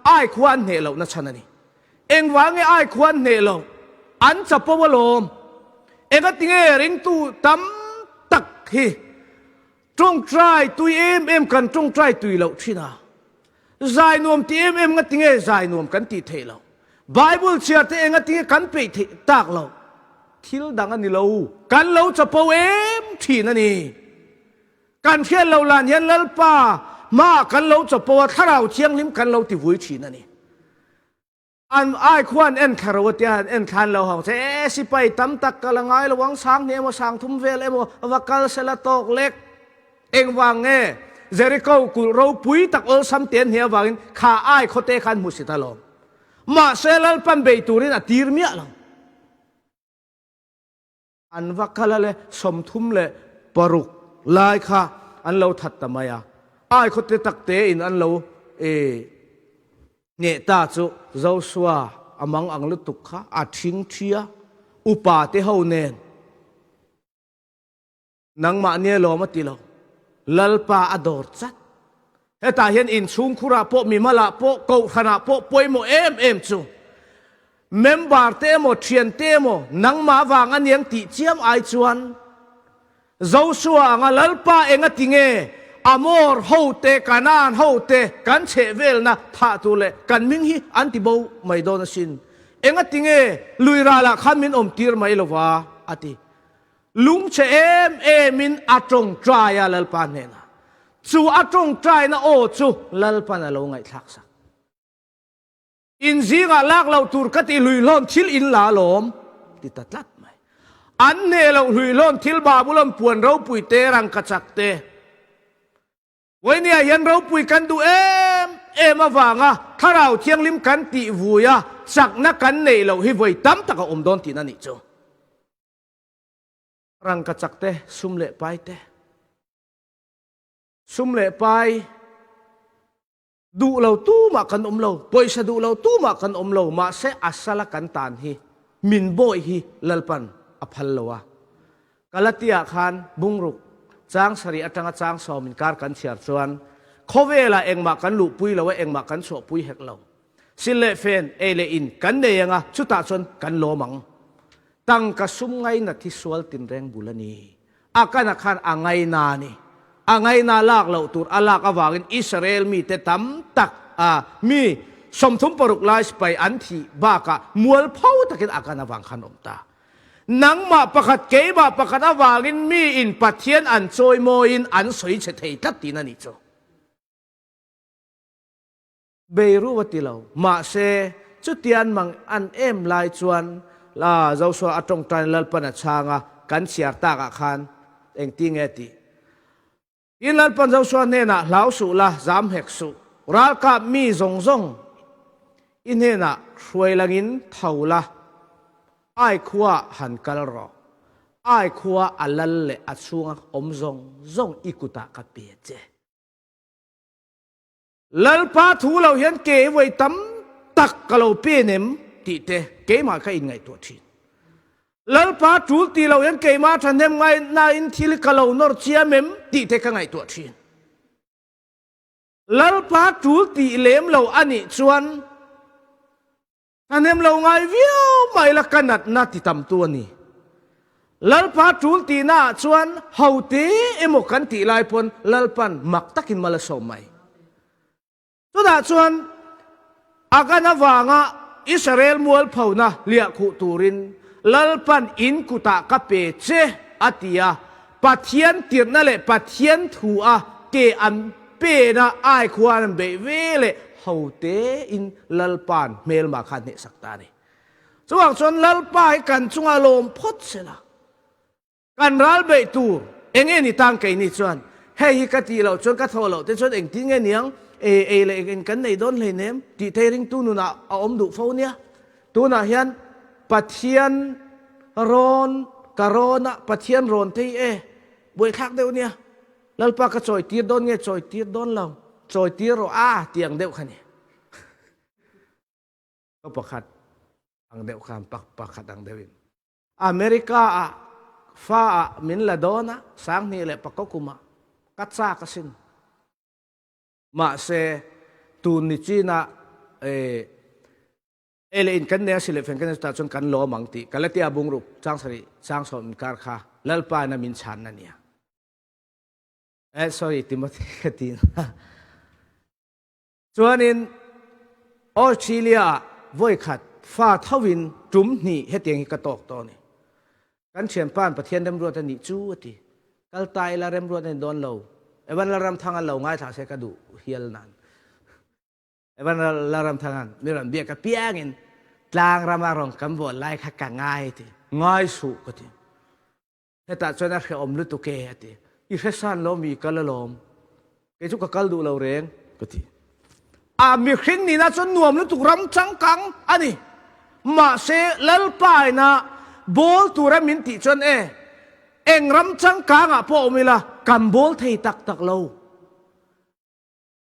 ai khua an hneh lohna chhan a ni. Engvang nge ai khua an hneh loh? An chapo alawm. Enga tinge ringtu tam tak hi tawngtai tui em em kan tawngtai tui loh thin a. Zai nuam ti em em nga tinge zai nuam kan tih theih loh? Bible chhiar te enga tinge kan peih theih tak loh? Thil dang a ni lo. Kan lo chapo em thin a ni. Kan hriat loh lan hian Lalpa hmaah kan lo chapo a, Thlarau Thianghlim kan lo ti vui thin a ni. An ai khuan en thla ro atia han en thlan lo hang che e sipai tam tak ka la ngai lo ang sang hnih emaw sang thum vel emaw va kal sela tawk lek engvang nge Jericho kulh ropui tak awlsam te an hnih avangin kha ai khawte khan hmu si ta lawm mahse Lalpan bei turin a tir miah lo. An va kal a le, 36 lai kha an lo that ta mai a. Ai khawte tak tein an lo hneh ta chu Joshua a mang ang lutuk kha a thing thi a, upa te ho nen Nangmah nia lawm a ti lo. Lalpa a dawr chat. Hetah hian inchhungkhurah pawh, mimalah pawh, kohhranah pawh pawimawh em em chu member te emaw, thian te emaw nangmah vang a niang tih chiam ai chuan Joshua anga Lalpa enga ti nge Amor ho te, Kanaan ho te kan chhehvelna thah tur leh kan hming hi an ti bo mai dawn asin. Enga ti nge lui ralah khan min awm tir mai lova a ti. Lungchhe em emin a tawngtai a Lalpa hnenah. Chu a tawngtaina aw chu Lalpan a lo ngaihthlak sak. In zingah lak loh tur ka ti hluihlawn thil in la alawm ti ta tlat mai. An hneh loh hluihlawn thil Babulon puan ropui te rangkachak te. Vawinia hian ropui kan duh em em avanga Thlarau Thianghlim kan tih vui a chakna kan neih loh hi vawi tam tak a awm dawn tihna nih chu. Rangkachak te, sum leh pai te. Sum leh pai duh lo tumah kan awm lo, pawisa duh lo tumah kan awm lo, mahse a sala kan tan hi min bawi hi Lalpan a phal lo a. Galatia khan bungruk chang sarih atanga chang sawm inkar kan chhiar chuan khawvelah engmah kan luhpui lo a, engmah kan chhuahpui hek lo. Sil leh fen, ei leh in kan nei anga chutah chuan kan lawm ang. Tangka sum ngainat hi sual tinreng bul a ni. A kana khan a ngaina a ni. A ngaina lak loh tur a lak avangin Israel mite tam tak a mi 36 lai sipai an thih bakah mualpho takin a kan avang khan awm ta. Nangmah pakhat keimah pakhat avangin miin Pathian an chawimawiin an sawi chhe thei tlat tihna a nih chu. Beiru a ti lo. Mahse, chutian mang an em lai chuan la Joshua a tawngtain Lalpan a chhang a, kan chhiar takah khan engti nge tih? Tin, Lalpan Joshua hnenah, Hlau suh la, zam hek suh. Ralkap mi zawng zawng i hnenah hruai langin tho la, Ai khuaah han kal rawh. Ai khua a lal leh a chhunga awm zawng zawng i kutah ka pe che. Lalpa thu lo hian ke vawi tam tak ka lo pen em tih te keimah ka inngaihtuah thin. Lalpa tul ti lo hian keimah thahnem ngaihnain thil ka lo nawr chiam em tih te ka ngaihtuah thin. Lalpa tul tih lem lo a nih chuan thahnem lo ngai viau mai la ka natna ti tamtu a ni. Lalpa tul tihna ah chuan hote emaw kan tih lai pawn Lalpan mak takin mal a sawm mai. Chutah chuan Agan avanga Israel mualphona hliahkhuh turin Lalpan in kutah ka pe che a ti a, Pathian tirhna leh Pathian thu a ke an pena ai khuan an beih ve leh ho tein Lalpa'n hmelma kha a hnehsak ta a ni. Chuvang chuan Lalpa hi kan chunga lawm phawt sela. Kan ral beih tur eng nge ni tang keini chuan hei hi ka tih loh chuan ka thawh loh te chuan engtin nge niang ei ei leh eng kan nei dawn hleinem tih thei ringtu nunah a awm duh fo nia. Tunah hian Pathian rawn ka rawn a Pathian rawn thei e buaithlak deuh nia Lalpa ka chawi tir dawn nge chawi tir dawn lo chawi tir rawh a tih ang deuh kha ni. Ka pakhat ang deuh khan pak pakhat ang deuhin. America ah fa ah min la dawn a, sanghnih leh pakaw kum ah ka chak asin. Mahse, tun ni chin ah ei leh in kan nei a si leh fen kan nei chutah chuan kan lawm ang tih Galatia bungruk chang sarih chang sawm inkar kha Lalpa in a min chhanna nia. Eh, sorry, Timothy ka ti na. Chuanin Australia ah vawikhat fa thovin tum hnih hetiang hi ka tawk tawh a ni. Kan thianpa'n Pathian remruat a nih chu a ti. Kal ta ila remruat a ni dawn lo. Evan Lalramthanga'n lo ngaithla se ka duh hial nan. Evan Lalramthanga'n mi rawn biak apiangin tlang rama rawn kan bual lai kha ka ngai a ti. Ngai suh ka ti. Hetah chuan a hrehawm lutuk e, a ti. I hresan lo mi kal alawm. Kei chu ka kal duh lo reng, ka ti. A mihring nihna chuan nuam lutuk ram changkang a ni. Mahse, Lalpa ina bawl tura min tih chuan e, eng ram changkangah pawh awm ila, kan bawl thei tak tak lo.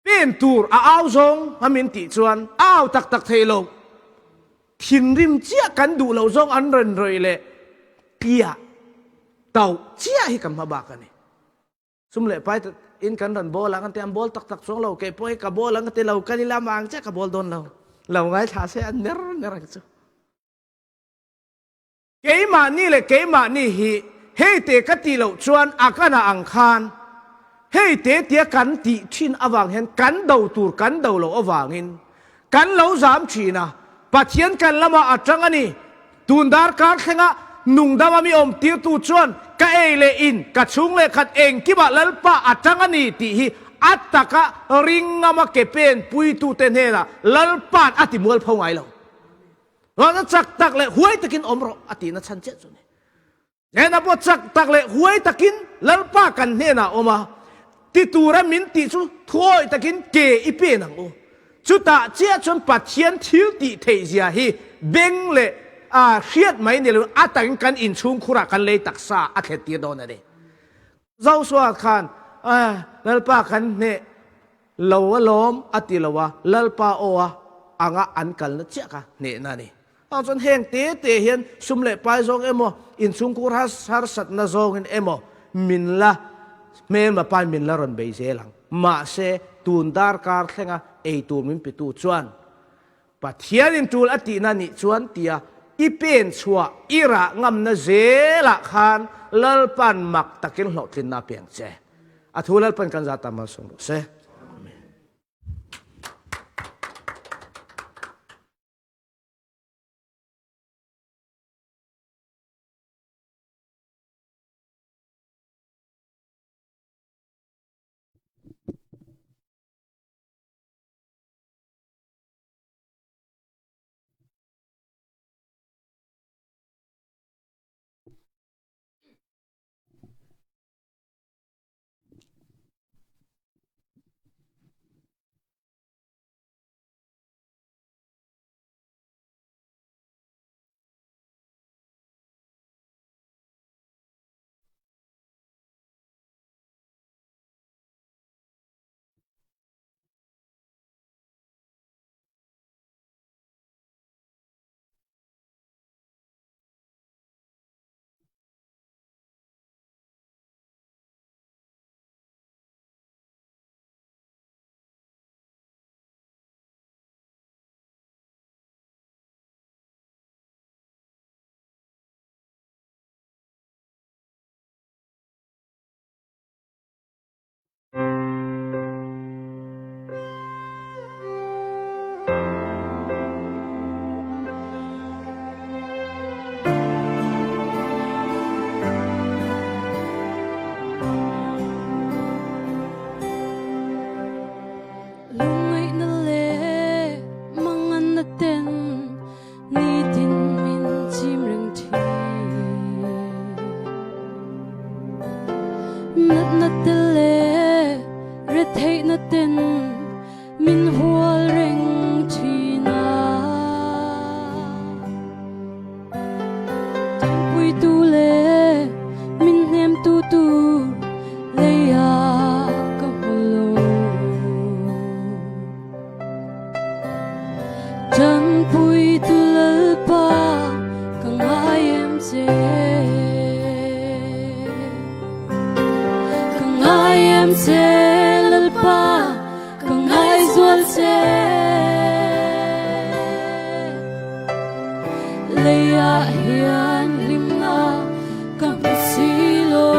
Pen tur a au zawng a min tih chuan a au tak tak thei lo. Thinrim chiah kan duh loh zawng an rawn rawih leh piah tauh chiah hi kan hma bak a ni. Sum leh pai in kan rawn bawl ang an ti, an bawl tak tak chuang lo, kei pawh hi ka bawl ang ka ti lo, kal ila mah ang chiah ka bawl dawn lo. Lo ngaithla se an ner ner ang chu. Keimahni leh keimahni hi hei te ka tih loh chuan a ka na ang khan hei te tia kan tih thin avang hian kan do tur kan do loh avangin kan lo zam thin a, Pathian kan lamah a tang a ni. Tun darkar thlenga nungdama mi awm tirtu chuan ka ei leh in ka chhung leh khat engkimah Lalpa a tang a ni tih hi a taka ringngama ke pen puitute hnenah Lalpa'n a ti mualpho ngai lo. Ruahna chak tak leh huai takin awm rawh a tihna chhan chiah chu ni. Hnenah pawh chak tak leh huai takin Lalpa kan hnenah awm a, ti tura min tih chu thuawih takin ke i pen ang u. Chutah chiah chuan Pathian thil tih theih zia hi beng leh hriat mai ni loin a takin kan inchhungkhurah kan lei taksa a thlet tir dawn a ni. Joshua khan, Lalpa kan hneh lo alawm a ti lo a, Lalpa aw a anga an kalna chiah kha hnehna a ni. Chuvang chuan heng te te hian sum leh pai zawng emaw, inchhungkhur harsatna zawngin emaw min la hmelma pai min la rawn bei zel ang. Mahse, tun darkar thlenga eitur min petu chuan Pathianin tul a tihna nih chuan tia i pen chhuah i rah ngamna zelah khan Lalpan mak takin hlawhtlinna a pe ang che. A thu Lalpan kan zat ta malsawm rawh se. Amen. Natna te leh retheihna ten min hual reng thin a. Tanpuitu leh min hnemtu tur leiah ka hmu lo. Tanpuitu Lalpa ka ngai em che. Ka ngai em che Lalpa ka ngai zual che. Leiah hian hlimna ka hmu si lo.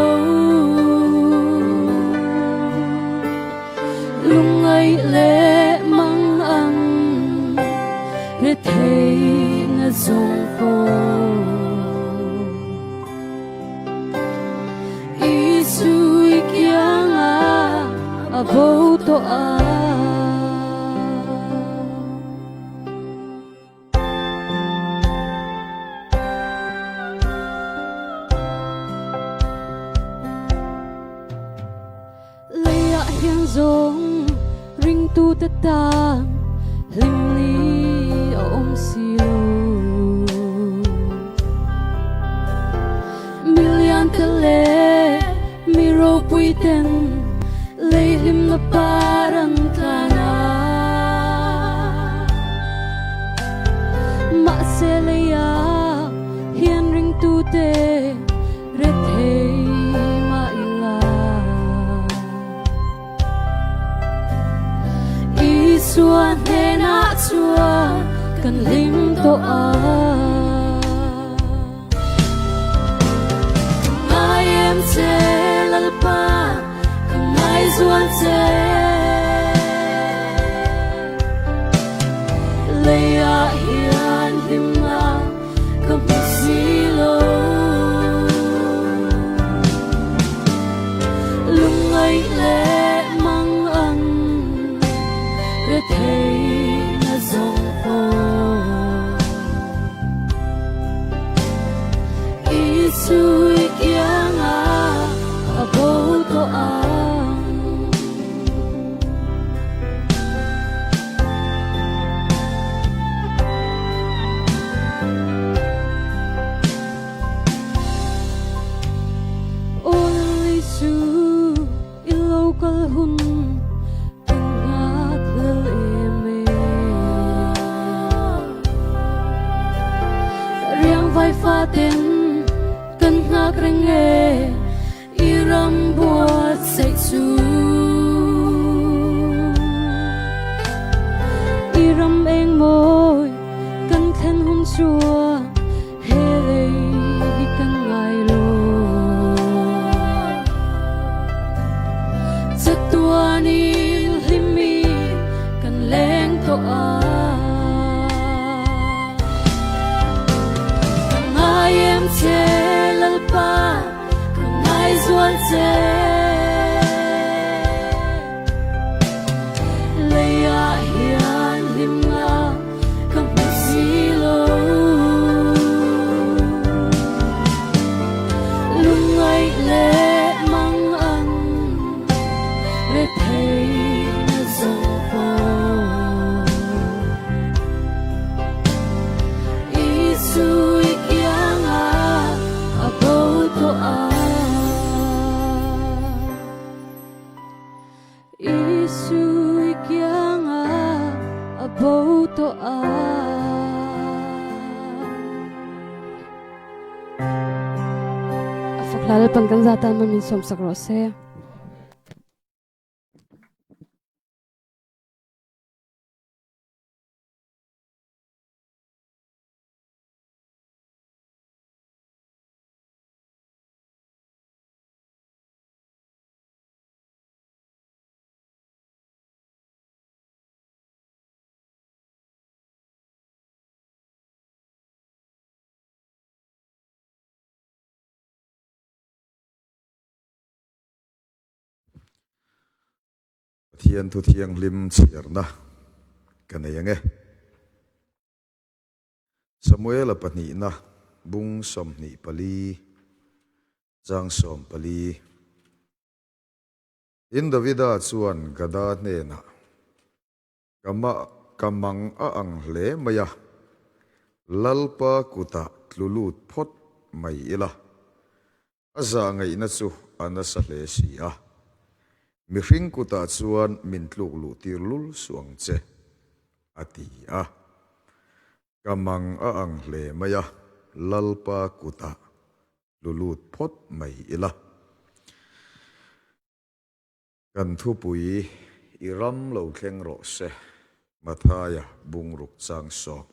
Lungngaih leh mang ang retheihna zawng pawh. Isu i kiangah a bo tawh a. Leiah hian zawng ringtute tan hlimni a awm si lo. Milian te leh mi ropui ten lei hlimna par an tlan a. Mahse leiah hian ringtute Rethei mah ila Isua hnenah chuan kan hlim tawh a. Ka ngai em che Lalpa, ka ngai zual che. Leiah hian hlimna ka hmu si lo. Lungngaih leh mang ang retheihna zawng pawh. Isu i kiangah a bo tawh ang. Aw Lal Isu i lo kal hun kan nghak hlel em e. Riang vai fa ten kan nghak reng e. I ram buatsaih chu I ram eng mawi kan thlen hun chuan he lei hi kan ngai lo. Chatuanin hlimi kan leng tawh a. Ka ngai em che Lalpa. Ka ngai zual che. Leiah hian hlimna ka hmu si lo. Lungngaih leh mang ang retheihna zawng pawh. Isu i kiangah a bo tawh a. Isu i kiangah a bo tawh a. A fak hla Lalpan kan za tan man min sawm sak rawh se. Pathian thu thianghlim chhiarna ka nei ang e. Samuela pahnihna bung 24 chang 14. Tin, Davida chuan Gada hnenah, Ka mah ka mang a ang hle mai a, Lalpa kutah tlu lut phawt mai ila, a zah ngaihna chu a nasa hle si a, mihring kutah chuan min tluk luh tir lul suh ang che, a ti a. Ka mang a ang hle mai a, Lalpa kutah tlu lut phawt mai ila. Kan thupui i ram lo thleng rawh se, Mathaia bungruk chang sawk.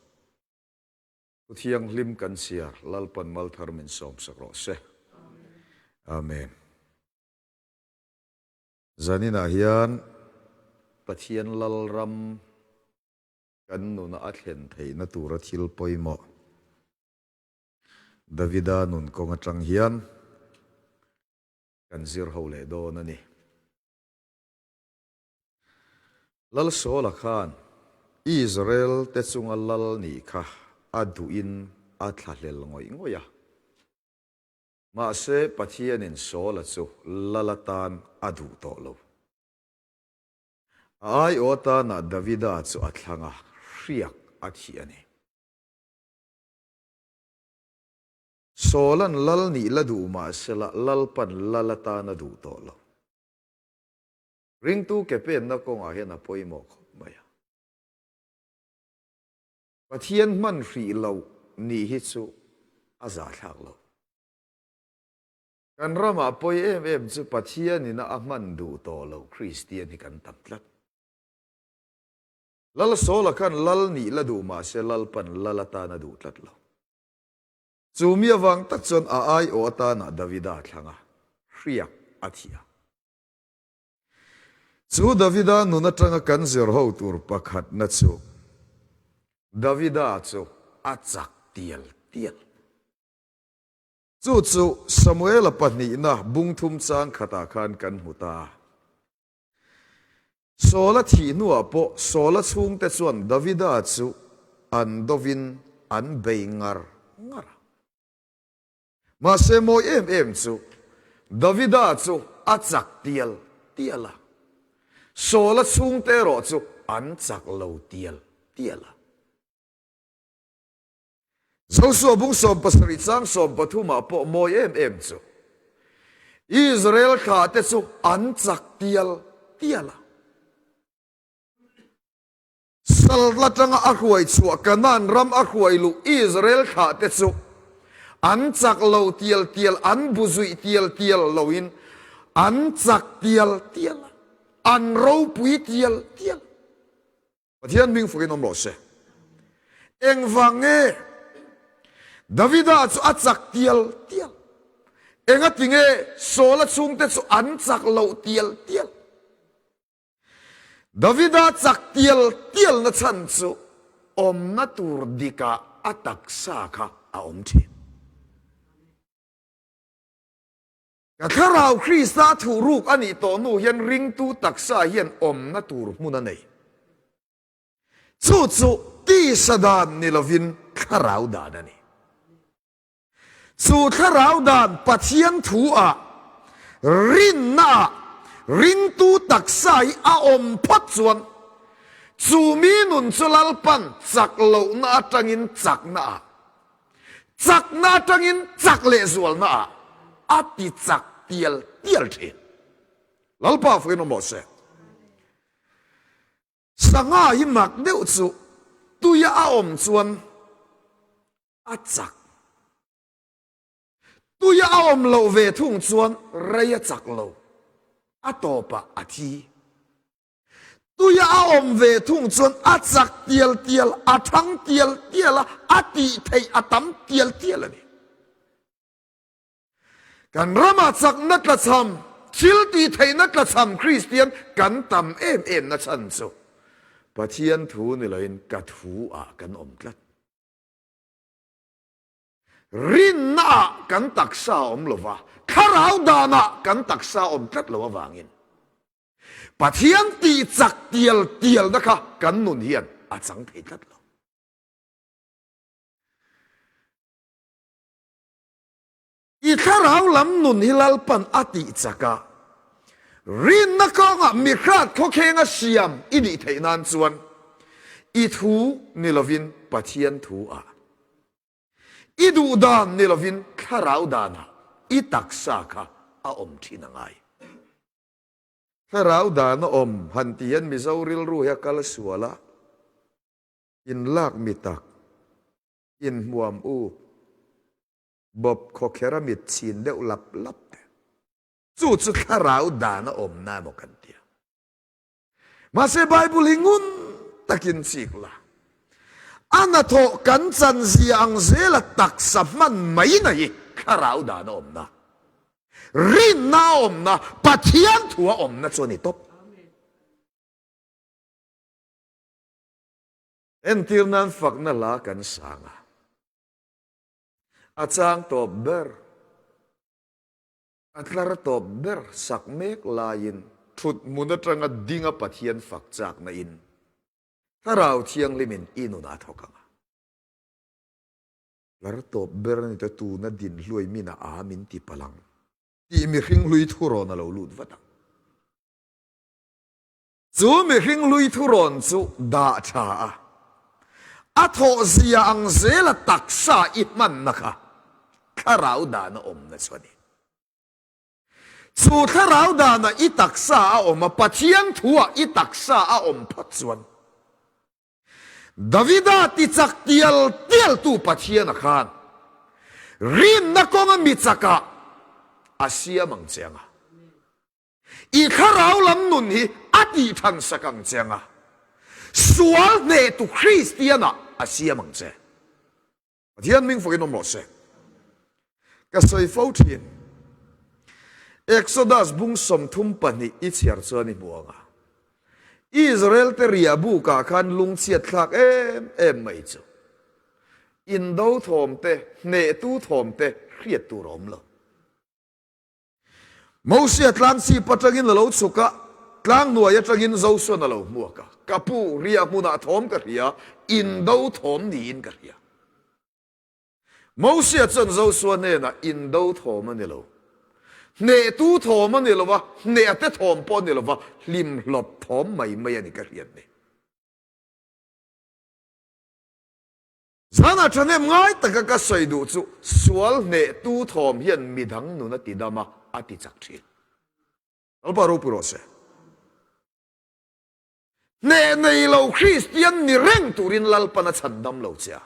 Thu thianghlim kan chhiar, Lalpan malthar min sawmsak rawh se. Amen. Zaninah hian Pathian Lalram kan nuna a thlen theihna tura thil pawimawh Davida nun kawng atang hian Kan zir ho leh dawn a ni. Lal Saula khan Israel te chunga lal nih kha a duhin a thlahlel ngawih ngawih a. Mahse Pathianin Saula chu lal atan a duh tawh lo. A aiawh atanah Davida chu a thlang a, hriak a thih a ni. Sawlan lal nih la duh mah sela Lalpan lal atan a duh tawh lo. Ringtu ke penna kawngah hian a pawimawh khawp mai a. Pathian hman hrih loh nih hi chu a zahthlak lo. Kan ramah pawi em em chu Pathianina a hman duh tawh loh Kristian hi kan tam tlat. Lal Sawla khan lal nih la duh mah se Lalpan lal atan a duh tlat lo. Chu mi avang tak chuan a aiawh atanah Davida a thlang a, hriak a thih a. Chu Davida nun atanga kan zir ho tur pakhatna chu, Davida chu a chak tial tial. Chu chu Samuela pahnihna bungthum chang khatah khan kan hmu ta a. Saula thih hnuah pawh Saula chhungte chuan Davida chu an dovin an bei ngar ngar a. Mahse mawi em em chu Davida chu a chak tial tial a, Saula chhungte erawh chu an chak lo tial tial a. Josua bung 17 chang 13 ah pawh mawi em em chu Israel thlah te chu an chak tial tial a. Sal atanga a hruai chhuah Kanaan ram a hruai luh Israel thlah te chu an chak lo tial tial, an bu zuih tial tial loin an chak tial tial a, an ropui tial tial. Pathian hming fukin awm rawh se. Engvang nge Davida chu a chak tial tial? Engati nge Saula chhungte chu an chak loh tial tial? Davida chak tial tialna chhan chu awmna tur dikah a taksa kha a awm thin. Ka thlarau Krista thuhruk a nih tawh hnu hian ringtu taksa hian awmna tur hmun a nei. Chu chu tisa dan ni lovin thlarau dan a ni. Chu thlarau dan Pathian thu ah, rinna ah ringtu taksa hi a awm phawt chuan chu mi nun chu Lalpan chak lohna atangin chakna ah Chakna atangin chak leh zualna ah a ti chak tial tial thin. Lalpa fuin awm rawh se. Sangha hi mak deuh chu tuia a awm chuan a chak. Tuia a awm loh ve thung chuan rei a chak lo. A tawpah a thi. Tuia a awm ve thung chuan a chak tial tial, a thang tial tial a, a tih theih a tam tial tial a ni. Kan ramah chakna tlachham, thil tih theihna tlachham Kristian kan tam em em na chhan chu Pathian thu ni loin ka thu ah kan awm tlat. Rinna ah kan taksa a awm lova, thlarau danah kan taksa a awm tlat lo avangin Pathian tih chak tial tialna kha kan nun hian a chang thei tlat lo. I thlarau lam nun hi Lalpan a tih chak a, Rinna kawnga mi hrat khawkhenga siam i nih theih nan chuan i thu ni lovin Pathian thu ah, i duh dan ni lovin thlarau danah i taksa kha a awm thin a ngai. Thlarau dan a awm han ti hian Mizo rilru hi a kal sual a, inlak mi tak, inhmuam uk, bawp khawkher a mit chhin deuh lap lap te. Chu chu thlarau dan a awmna emaw kan ti a. Mahse Bible hi ngun takin chik la. A hnathawh kan chan zia ang zela taksa hman mai na hi thlarau dan a awmna, rinna a awmna, Pathian thu a awmna chu a ni tawp. Entir nan fakna hla kan sang a, a chang tawp ber. A tlar tawp ber sak mek laiin thut hmun atanga dinga Pathian fak chakna in Thlarau Thianghlimin i nun a thawk ang a. Tlar tawp ber a ni ta tuna din hluai min a a min ti palh ang tih mihring hlui thurawn a lo lut vat ang. Chu mihring hlui thurawn chu dah tha a, a thawh zia ang zela taksa i hmanna kha thlarau dana awmna chu a ni. Chu thlarau dana i taksa a awm a, Pathian thuah i taksa a awm phawt chuan Davida tichak tial tialtu Pathiana khan rinna kawnga mi chakah a siam ang che ang a. I thlarau lam nun hi a tih than sak ang che anga, sual hnehtu Kristianah a siam ang che. Pathian hming fakin awm rawh se. Ka sawi fo thin. Exodus bung 32 i chhiar chuan i hmu ang a. Israel te riah bukah khan lungchhiat thlak em em mai chu. Indo thawm te, hnehtu thawm te hriat tur a awm lo. Mosia tlang chhip atangin a lo chhuk a, tlang hnuai atangin Josuan a lo hmuak a. Ka pu, riah hmunah thawm ka hria, indo thawm niin ka hria. Mosia chuan Josua hnenah, Indo thawm a ni lo. Hnehtu thawm a ni lo va, hnehate thawm pawh a ni lo va, hlimhlawp thawm mai mai a ni ka hriat ni. Zanah ṭhahnem ngai taka ka sawi duh chu sual hnehtu thawm hian midang nun a ti dam a, a ti chak ṭhin. Lalpa ropui rawh se. Hneh nei lo Kristian ni reng turin Lalpan a chhan dam lo che a.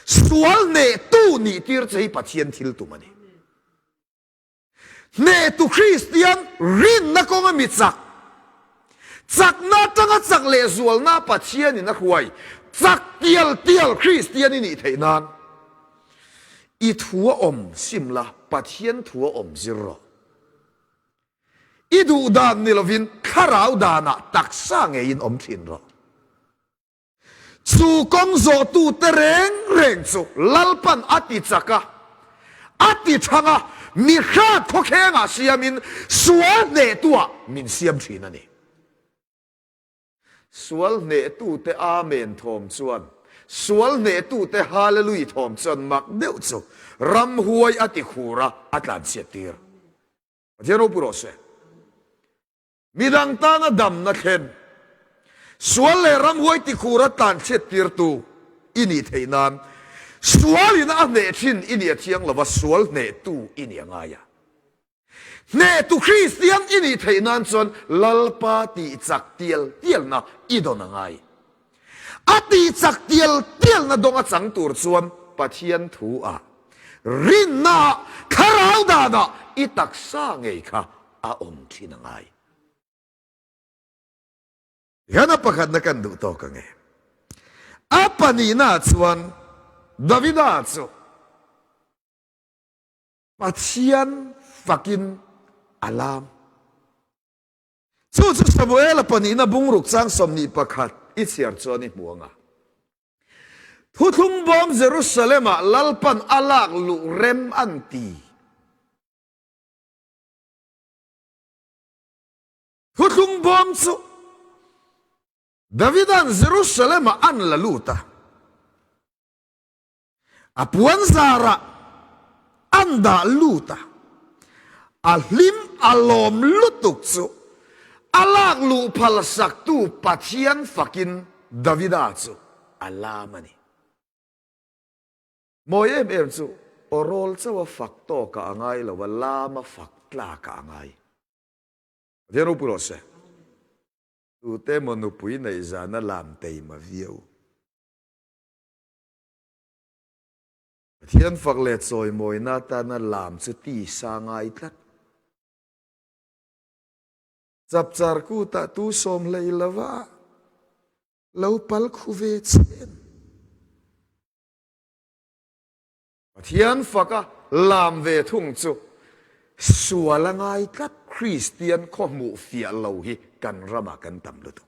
Sual hnehtu nih tir che hi Pathian thil tum a ni. Hnehtu Kristian rinna kawnga mi chak, chakna atanga chak lehzualna Pathianin a hruai chak tial tial Kristian i nih theih nan i thu a awm sim la, Pathian thu a awm zir rawh. I duh dan ni lovin thlarau danah taksa ngeiin awm thin rawh. Chu kawng zawhtute reng reng chu Lalpan a ti chak a, a ti thang a, mi hrat khawkhengah siamin sual hnehtuah min siam thin a ni. Sual hnehtute Amen thawm chuan, sual hnehtute Hallelui thawm chuan mak deuh chu ramhuai a ti khur a, a tlanchhiat tir. Pathian ropui rawh se. Midang tana damna thlen, sual leh ramhuai tikhura tlanchhiat tirtu i nih theih nan sualin a hneh thin i nih a thiang lova, sual hnehtu i nih a ngai a. Hnehtu Kristian i nih theih nan chuan Lalpa tih chak tial tialna i dawn a ngai. A tih chak tial tialna dawng a chang tur chuan Pathian thu ah, rinna ah, thlarau dan ah i taksa ngei kha a awm thin a ngai. Hian a pakhatna kan duh tawk ang e. A pahnihna ah chuan Davida chu Pathian fakin a lam. Chu chu Samuela pahnihna bungruk chang 21 i chhiar chuan i hmu ang a. Thuthlung bawm Jerusalem-ah Lalpan a lak luh rem an ti. Thuthlung bawm chu Davida'n Jerusalem-ah an la lut a. A puan zarah an dah lut a. A hlim a lawm lutuk chu a lak luh phal saktu Pathian fakin Davida chu a lam a ni. Mawi em em chu aw rawl chauh a fak tawkah a ngai lo a, lam a fak tlakah a ngai. Pathian ropui rawh se. Tute emaw nupui neih zana lam teima viau. Pathian fak leh chawimawina atana lam chu tisa ngai tlat. Chapchar kutah tu sawm hlei lova lo pal khu ve chen. Pathian faka lam ve thung chu sual a ngai tlat. Kristian khawhmuh fiah lo hi kan ramah kan tam lutuk.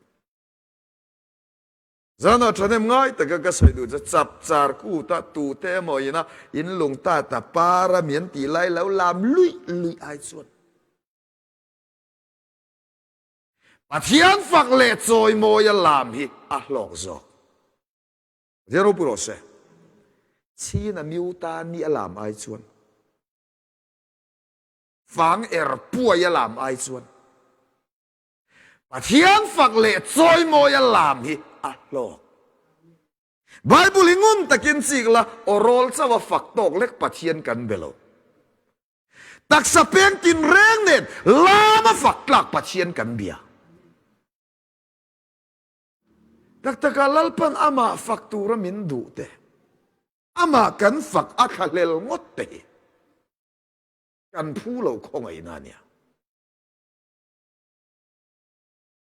Zanah thahnem ngai taka ka sawi duh chu chapchar kuta tute emaw ina in lung ta ta par a mian tih lai lo lam luih luih ai chuan Pathian fak leh chawimawi a lam hi a hlawk zawk. Pathian ropui rawh se. Chhin a miu ta ni a lam ai chuan fang er puai a lam ai chuan Pathian fak leh chawimawi a lam hi a hlawk. Bible hi ngun takin chik la, aw rawl chauh a fak tawk lek Pathian kan be lo. Taksa peng tinreng nen lam a fak tlak Pathian kan bia. Tak takah Lalpan amah fak tura min duh te, amah kan fak a thlahlel ngawt te hi kan phu lo khawngaihna a nia.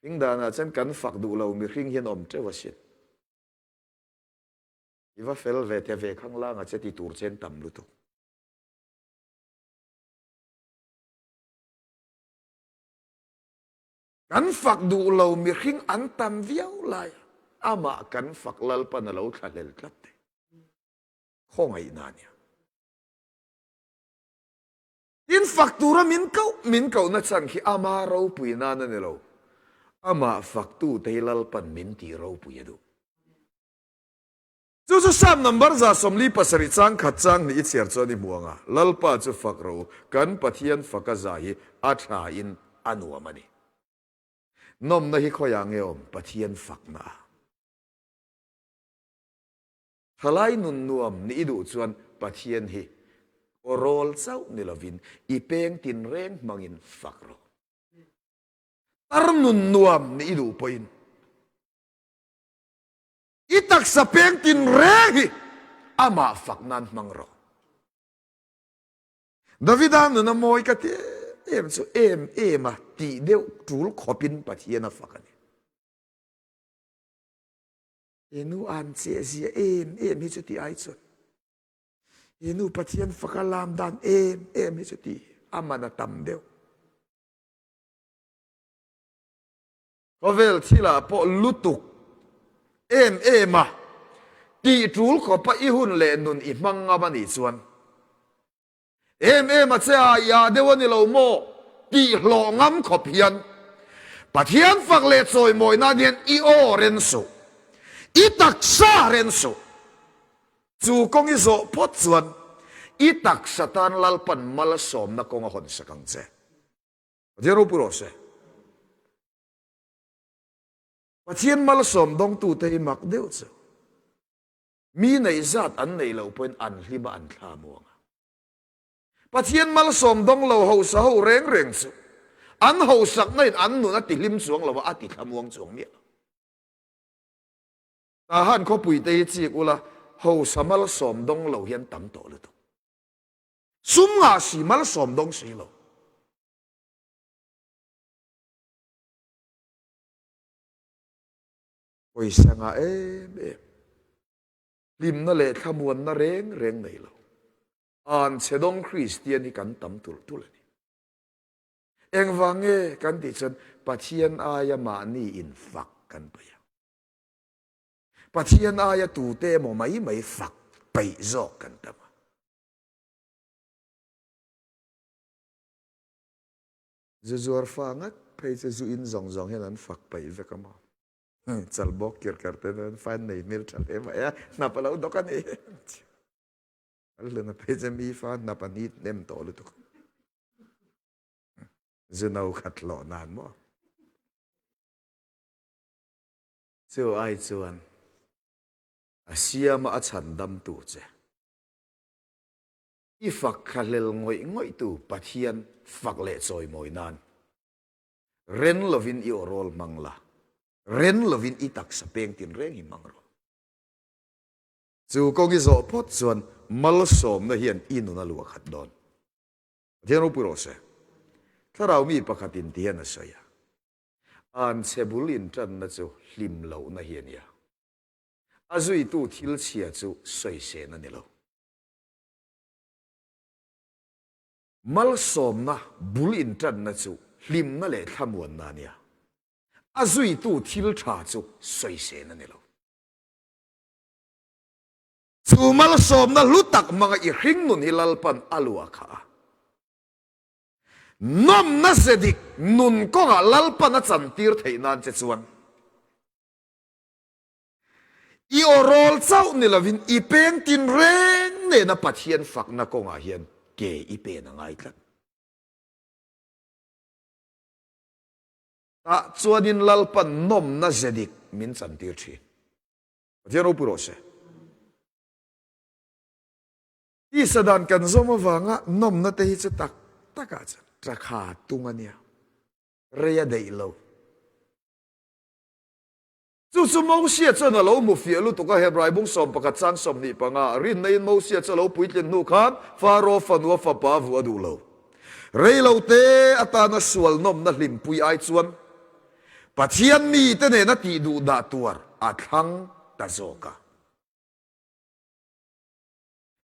Hring danah chuan kan fak duh lo mihring hian awm teuh asin. I va fel ve te ve khang langa che ti tur chen tam lutuk. Kan fak duh lo mihring an tam viau lai amah kan fak Lalpan a lo thlahlel tlat te. Khawngaihna ania. Tin fak tura min koh min kohna chhan khi ama ropui nan a ni lo. Amah faktute hi Lalpan min tih ropui a duh. Chu chu Psalm number 47 chang khat chang hnih i chhiar chuan i hmu ang a, Lalpa chu fak rawh u, kan Pathian faka za hi a tha in a nuam a ni. Nawmna hi khawiah nge awm? Pathian fakna a. Thalai nun nuam nih i duh chuan Pathian hi aw rawl chauh ni lovin i peng tinreng hmangin fak rawh. Tar nun nuam nih i duh pawhin i taksa peng tinreng hi amah fak nan hmang rawh. Davida nun a mawi ka ti em em chu em em a tih deuh tul khawpin Pathian a fak a ni. He nu an che zia em em hi chu ti ai chuan he nu Pathian faka lam dan em em hi chu ti a man a tam deuh. Khawvel thilah pawh lutuk em em a tih tul khawpa i hun leh nun i hmang ngam a nih chuan Em em a che a, i ah deuh a ni lo maw? Tih hlawh ngam khawp hian Pathian fak leh chawimawi nan hian i aw ren suh, i taksa ren suh. Chu kawng i zawh phawt chuan i taksa tan Lalpan malsawmna kawng a hawn sak ang che. Pathian ropui rawh se. Pathian malsawm dawngtute hi mak deuh chu. Mi neih zat an neih loh pawhin an hlim a, an thla muang a. Pathian malsawm dawng lo hausa ho reng reng chu an hausakna in an nun a ti hlim chuang lo a, a ti thla muang chuang miah lo. Tahan khawpui te hi chik ula, hausa malsawm dawng lo hian tam tawh lutuk. Sum ngah si malsawm dawng si lo. Pawisa ngah em em, hlimna leh thlamuanna reng reng nei lo, an chhe dawng Kristian hi kan tam tulh tulh a ni. Engvang nge kan tih chuan Pathian aia mahni infak kan peih a. Pathian aia tute emaw mai mai fak peih zawk kan tam a. Zu zuar fa ngat phei chu zu in zawng zawng hian an fak peih vek a maw? Chal bawk kir kar te chuan fan nei hmel tha hle mai a, hnap a lo dawk a ni. Al hluna phei chu mi fa hnap a ni hnem tawh lutuk. Zu no khat hlawh nan maw? Chu ai chuan a siama a chhandamtu che. I fak thlahlel ngawih ngawihtu Pathian fak leh chawimawi nan ren lovin i awrawl hmang la, ren lovin i taksa peng tinreng hi hmang rawh. Chu kawng i zawh phawt chuan malsawmna hian i nun a luah khat dawn. Pathian ropui rawh se. Thlarau mi pakhatin ti hian a sawi a, Anchhe bul intanna chu hlim lohna hi a nia. A zuitu thil chhia chu sawisên a ni lo. Malsawmna bul intanna chu hlimna leh thlamuanna a nia. A zuitu thil tha chu sawisên a ni lo. Chu malsawmna hlu tak hmanga i hringnun hi Lalpan a luah kha a. Nawmna ze dik nun kawngah Lalpan a chantir theih nan che chuan i aw rawl chauh ni lovin i peng tinreng nena Pathian fakna kawngah hian ke i pen a ngai tlat. Tah chuanin Lalpan nawmna ze dik min chantir thin. Pathian ropui rawh se. Tisa dan kan zawm avanga nawmna te hi chu tak takah chuan ṭakha tung a nia, rei a daih lo. Chu chu Mosia chuan a lo hmu fiah lutuk a, Hebrai bung 11 chang 25, rinna in Mosia chu a lo puitlin hnu khan Faro fanu a fapa vuah a duh lo. Rei lo te atana sual nawmna hlimpui ai chuan Pathian mite nena tih duh dah tuar a thlang ta zawk a.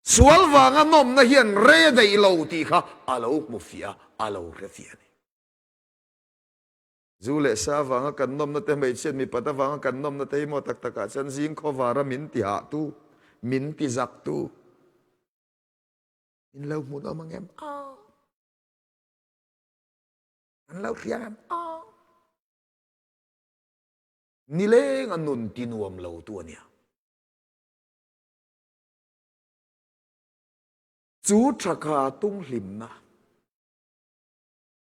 Sual vanga nawmna hian rei a daih lo tih kha a lo hmu fiah a, a lo hre fiah a ni. Zu leh sa vanga kan nawmna te, hmeichhiat mipat avanga kan nawmna te hi maw tak takah chuan zing khawvara min ti hahtu, min ti zaktu, in lo hmun awm ang em? Aw. An lo hria em? Aw. Nileng a nun ti nuam lo tu a nia. Chu thakha tung hlimna,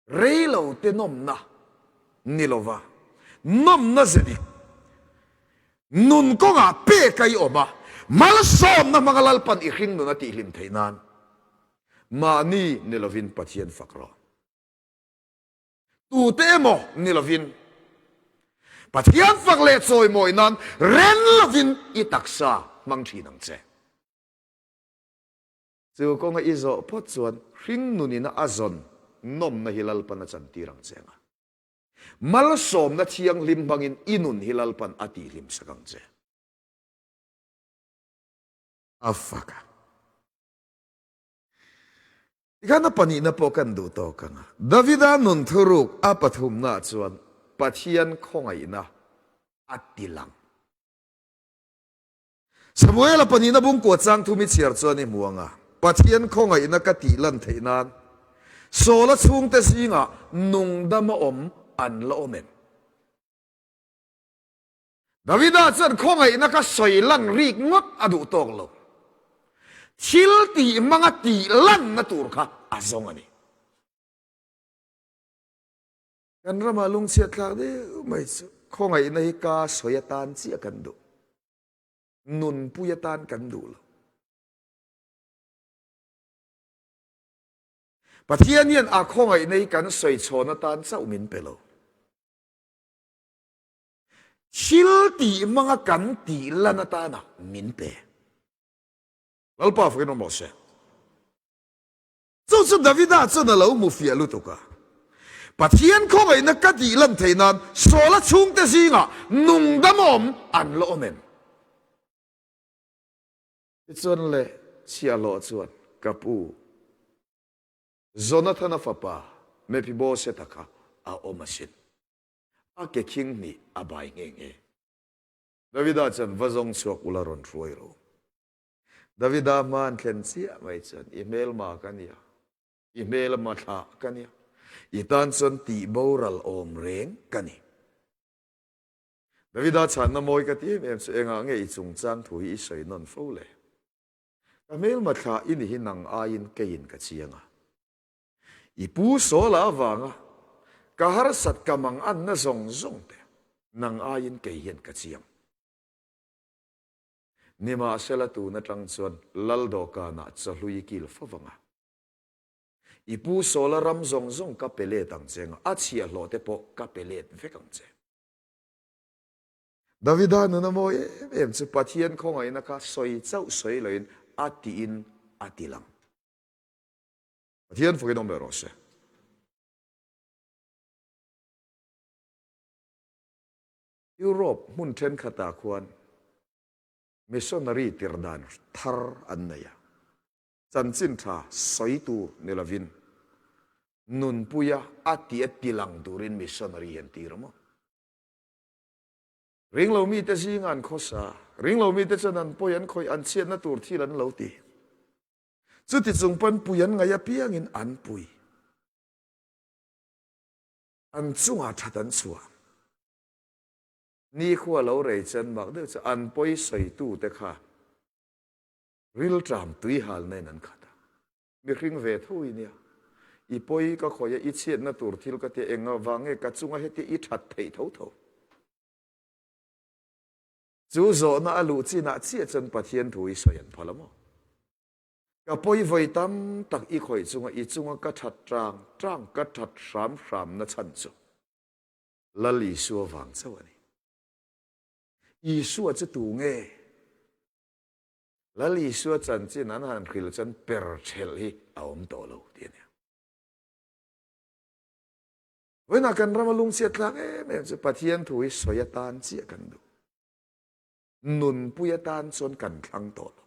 rei lo te nawmna ni lova nawmna ze dik nun kawngah pek a i awm a, malsawmna hmanga Lalpan i hring nun a tihhlim theih nan mahni ni lovin Pathian fak rawh. Tute emaw ni lovin Pathian fak leh chawimawi nan ren lovin i taksa hmang thin ang che. Chu kawnga i zawh phawt chuan hring nunina a zawn nawmna hi Lalpan a chantir ang che anga, malsawmna thianghlim hmangin i nun hi Lalpan a tihhlim sak ang che. A fak a. Tikhan a pahnihna pawh kan duh tawk ang a. Davida nun thuruk a pathumnaah chuan Pathian khawngaihna a ti lang. Samuela pahnihna bungkua chang thum i chhiar chuan i hmu ang a, Pathian khawngaihna ka tih lan theih nan Saula chhungte zingah nungdama awm an la awm em? Davida chuan khawngaihna ka sawi lan rik ngawt a duh tawk lo. Thil tih hmanga tih lanna tur kha a zawng a ni. Kan ramah lungchhiat thlak deuh mai chu khawngaihna hi ka sawi atan chiah kan duh. Nunpui atan kan duh lo. Pathian hian a khawngaihna hi kan sawi chhawn atan chauh min pe lo. Thil tih hmanga kan tih lan atana min pe. Lalpa fakin awm rawh se. Chu chu Davida chuan a lo hmu fiah lutuk a. Pathian khawngaihna ka tih lan theih nan Saula chhungte zingah nungdam awm an la awm em? Tichuan le chhiahhlawh chuan ka pu Jonathana fapa Mephibosheth-a kha a awm asin. A ke khing hnih a bai nghe nghe. Davida chuan va zawng chhuak ula rawn hruai ro. Davida hma an thlen chiah mai chuan i hmelma ka nia, i hmelma thlah ka nia, i tan chuan tih boral awm reng ka ni. Davida chhanna mawi ka ti em em chu engah nge i chungchang thu hi i sawi nawn fo le? Ka hmelma thlah i ni hi nang aiin keiin ka chiang a. I pu Saula avanga. Ka harsat ka manganna zawng zawng te nang aiin kei hian ka chiang. Nimahsela tun atang chuan Lal dawhkanah chawhlui i kil fo vang a. I pu Sawla ram zawng zawng ka pe let ang che nga, a chhiahhlawh te pawh ka pe let vek ang che. Davida nuna mawi em em chu Pathian khawngaihna kha sawi chauh sawi loin a tiin a ti lang. Pathian fakin awm leh rawh se. Europe hmun thenkhatah khuan missionary tirh dan thar an nei a, chanchin tha sawi tur ni lovin nunpuia a tih a tilang turin missionary an tir a maw? Ringlo mite zinga an khawsa, ringlo mite chuan an pawi an khawih an chhiatna tur thil an lo ti. Chuti chung pawn pui an ngaih apiangin an pui. An chungah that an chhuah. Nikhua lo rei chen mak deuh chu an pawi sawitute kha rilṭam tuihalna in an khat a. Mihring ve tho i nia. I pawi ka khawih a, i chhiatna tur thil ka tia eng avang nge ka chunga hetia i that theih tho tho. Chu zawhna a luh chinah chiah chuan Pathian thu i sawi an phal a maw? Ka pawi vawi tam tak i khawih chunga i chunga ka that tang tang ka that hram hram na chhan chu Lal Isua vang chauh a ni. Isua chu tu nge? Lal Isua chanchin an han hrilh chuan per thelh hi a awm tawh lo tih a nia. Vawiinah kan rama lungchhiat thlak em em chu Pathian thu hi sawi atan chiah kan duh. Nunpui atan chuan kan thlang tawh lo.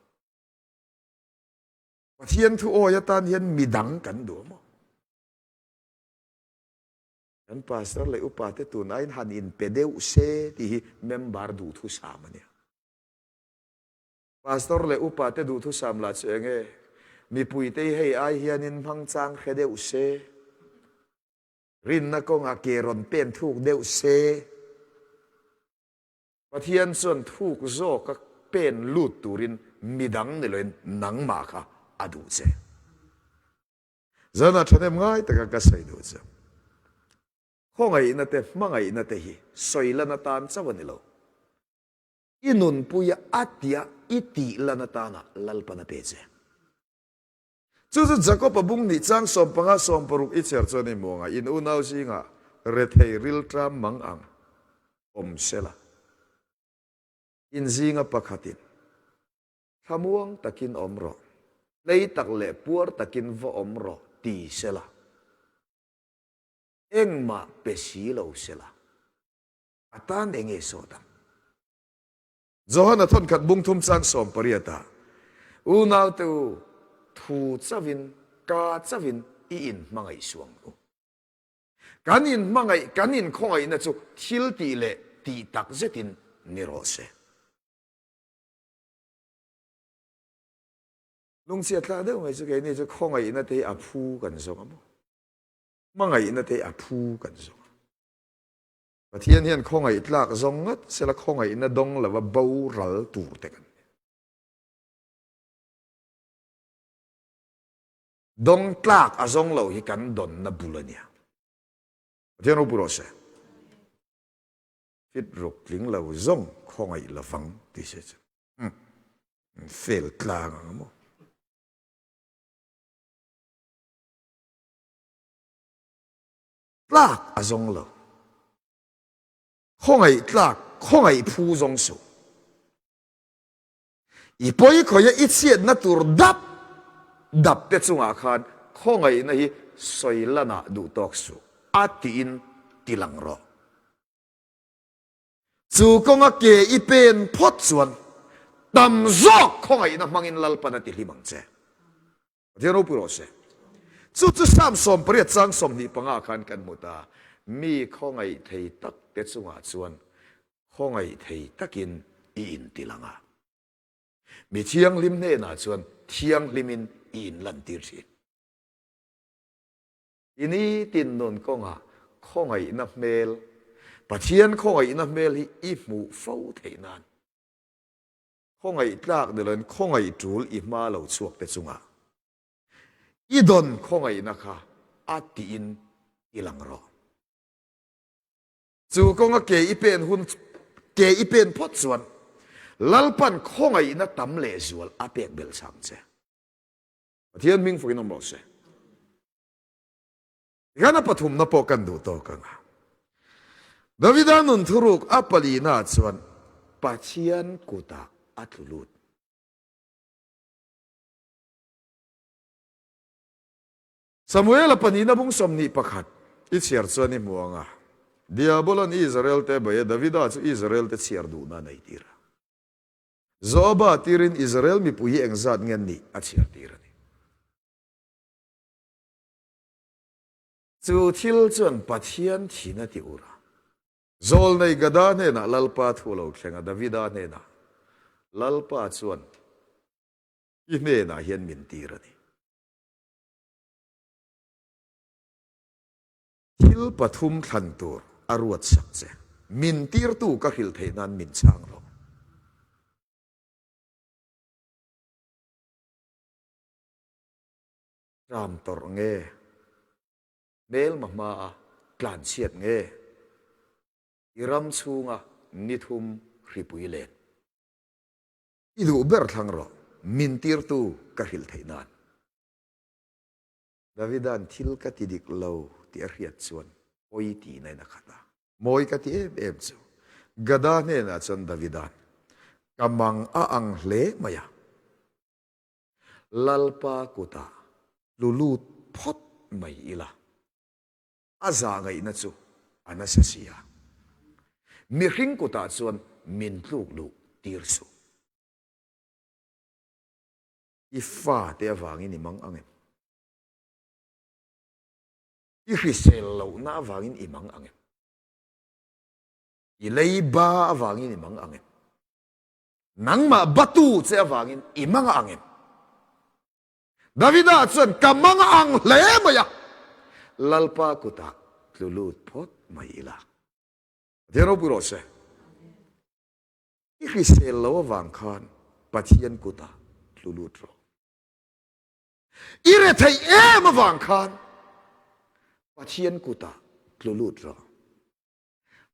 Pathian thu awi atan hian midang kan duh a maw? Kan pastor leh upa te tun aiin han inpe deuh se tih hi member duhthusam a nia. Pastor leh upa te duhthusam lah chu enge? Mipuite hi hei ai hianin hmang chang hre deuh se, rinna kawngah ke rawn pen thuk deuh se, Pathian chuan thuk zawka pen lut turin midang ni loin nangmah kha a duh che. Zanah thahnem ngai taka ka sawi duh chu, khawngaihna te hmangaihna te hi sawi lan atan chauh a ni lo. I nunpuia a tia i tih lan atana Lalpan a pe che. Chu chu Jakob-a bung nih chang 15 16 i chher chuan i hmu ang a, in unau zingah rethei rilṭam mang ang awm sela. In zinga pakhatin, Thlamuang takin awm rawh, tlei tak leh puar takin va awm rawh ti sela. Engmah pe si lo sela, a tan enge sawt ang? Johana thawnkhat bung thum chang 18 ah, Unaute u, thu chauhin, ka chauhin i inhmangaih suang u. Kan inhmangaih, kan inkhawngaihna chu thil tih leh tih tak zetin ni rawh se. Lungchhiat thlak deuh mai chu keini chu khawngaihna te hi a phu kan zawng a maw? Hmangaihna te hi a phu kan zawng a. Pathian hian khawngaih tlak zawng ngat sela khawngaihna dawng lova boral tur te kan ni. Dawng tlak a zawng lo hi kan dawnna bul a nia. Pathian ropui rawh se. Fit ruk tling lo zawng khawngaih lovang ti se chu. Fel tlang ang maw. Tlak a zawng lo. Khawngaih tlak, khawngaih phu zawng suh. I pawi khawia i chhiatna tur dap dap te chungah khan khawngaihna hi sawi lanah duh tawk suh a tiin ti lang rawh. Chu kawnga ke i pen phawt chuan tam zawk khawngaihna hmangin Lalpan a ti hlim ang che. Pathian ropui rawh se. Chu chu Psalm 18 chang 25 khan kan hmu ta, Mi khawngaih thei tak te chungah chuan khawngaih thei takin i intilang a. Mi thianghlim hnenah chuan thianghlimin i inlantir thin. I nitin nun kawngah khawngaihna hmel, Pathian khawngaihna hmel hi i hmuh fo theih nan. Khawngaih tlak ni loin khawngaih tul i hma lo chhuak te chungah i dawn khawngaihna kha a tiin i lang rawh. Chu kawnga ke i pen hun ke i pen phawt chuan Lalpan khawngaihna tam lehzual a pek belh chang che. Pathian hming fakin awm rawh se. Tikhan a pathumna pawh kan duh tawk ang a. Davida nun thuruk a palina chuan Pathian kutah a tlu lut. Samuela pahnihna bung 21 i chhiar chuan i hmu ang a, Diabolan Israel-te bei a, Davida chu Israel-te chhiar duhna a nei tir a. Joaba tirin Israel mipui hi engzat nge an nih a chhiar tir a ni. Chu thil chuan Pathian thin a ti ur a. Zawlnei Gada hnenah Lalpa thu a lo thleng a, Davida hnenah, Lalpa chuan i hnenah hian min tir a ni. Thil pathum thlan tur a ruatsak che. Min tirtu ka hrilh theih nan min chhang rawh. Tram tawrh nge? Hmelma hmaa tlanchhiat nge? I ram chhunga ni thum hripui len. I duh ber thlang rawh, min tirtu ka hrilh theih nan. Davida'n thil ka ti dik lo tih a hriat chuan pawi tihna in a khat a. Mawi ka ti em em chu. Gada hnenah chuan Davida'n, Ka mang a ang hle mai a. Lalpa kutah tlu lut phawt mai ila, a zah ngaihna chu a nasa si a. Mihring kutah chuan min tluk luh tir suh. I fate avangin i mang ang em? I hrisel lohna avangin i mang ang em? I leiba avangin i mang ang em? Nangmah batu che avangin i mang a ang em? Davida chuan ka mang a ang hle mai a, Lalpa kutah tlu lut phawt mai ila. Pathian ropui rawh se. I hrisel lo avang khan Pathian kutah tlu lut rawh. I retheih em avang khan Pathian kutah tlu lut rawh.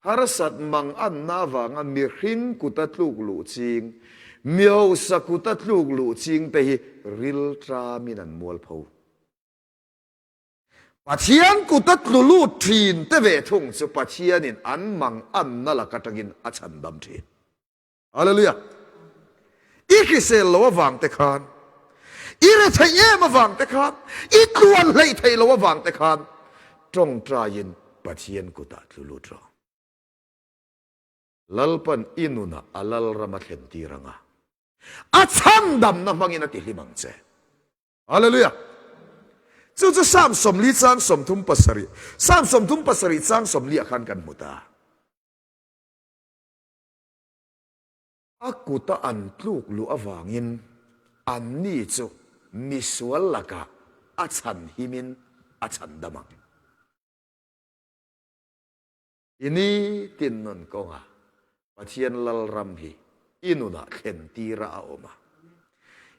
Harsat mang anna avanga mihring kuta tluk luh ching, mi hausa kuta tluk luh ching te hi ril tramin an mual pho. Pathian kuta tlu lut thin te ve thung chu Pathianin an mang anna lak atangin a chhandam thin. Hallelujah! I hrisel lo avang te khan, i retheih em avang te khan, i tluan hleih theih lo avang te khan tawngtaiin Pathian kutah tlu lut rawh. Lalpan i nunah a lalram a thlen tir ang a, a chhandamna hmangin a tihlim ang che. Hallelujah! Chu chu Psalm 40 chang 37, Psalm 37 chang 40 ah khan kan hmu ta. A kuta an tluk luh avangin anni chu misual lakah a chhan himin a chhan dam ang. I nitin nun kawngah Pathian Lalram hi i nunah thlen tira a awm a.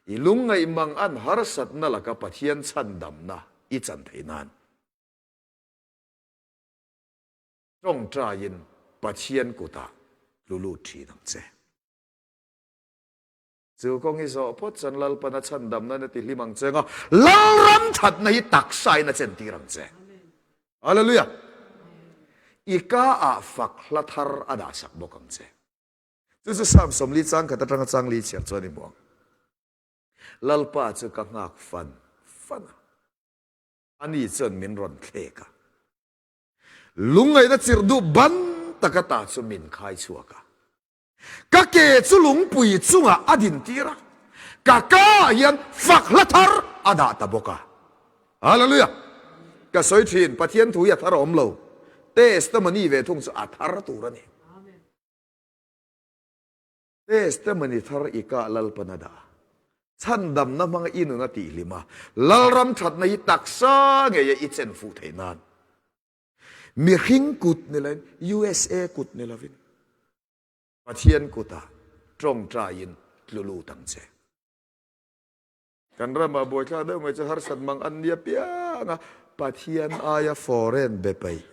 I lungngaih mang an harsatna laka Pathian chhandamna i chan theih nan. Tawngtaiin Pathian kutah tlu lut thin ang che. Chu kawng hi zawh phawt chuan Lalpan a chhandamna na ti hlim ang che nga, Lalram thatna hi taksain a chentir ang che. Hallelujah! I ka ah fak hla thar a dahsak bawk ang che. Chu chu Psalm 40 chang khat atanga chang li chhiar chuan i hmu ang. Lalpa chu ka nghak fan fan a, ani chuan min rawn thlek a. Lungngaihna chirh duh ban taka ta chu min khai chhuak a. Ka ke chu lungpui chungah a din tir a, ka ka ah hian fak hla thar a dah ta bawk a. Hallelujah! Ka sawi thin, Pathian thu hi a thar a awm lo. Testimony ve thung chu a thar tur a ni. Testimony thar i kah Lalpan a dah a. Chhandamna hmanga i nun a tihhlim a, Lalram thatna hi taksa ngeia i chen fuh theih nan. Mihring kut ni loin, USA kut ni lovin, Pathian kutah tawngtaiin tlu lut ang che. Kan ramah buaithlak deuh mai chu harsat mang an nia piang a, Pathian aia foreign be peih.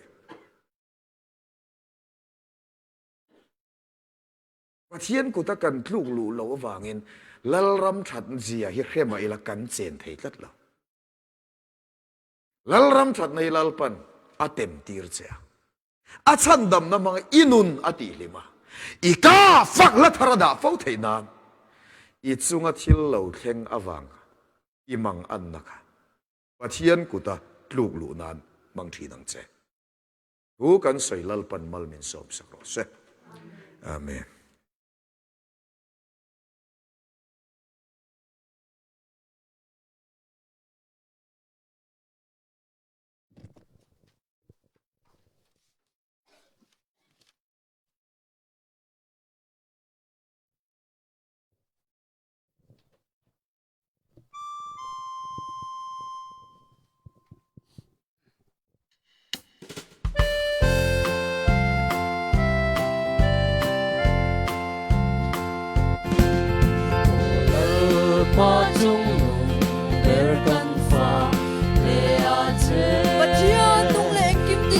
Pathian kuta kan tluk luh loh avangin Lalram that zia hi hre mah ila kan chen thei tlat lo. Lalram thatna hi Lalpan a tem tir che a, a chhandamna hmanga i nun a tihhlim a, i ka fak hla thar a dah fo theih nan i chunga thil lo thleng avang i mang anna kha Pathian kuta tluk luh nan hmang thin ang che. Thu kan sawi Lalpan mal min sawm sak rawh se. Amen.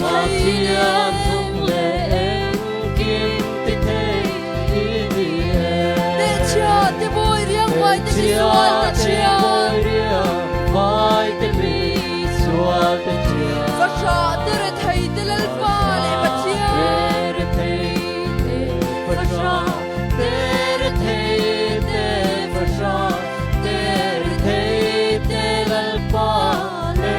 Pathian nung le engkim ti thei Tehchia te bawi riang vai te misual te thian Fahrah te rethei te Lalpa le Pathian Fahrah te rethei te Fahrah te rethei te Lalpa le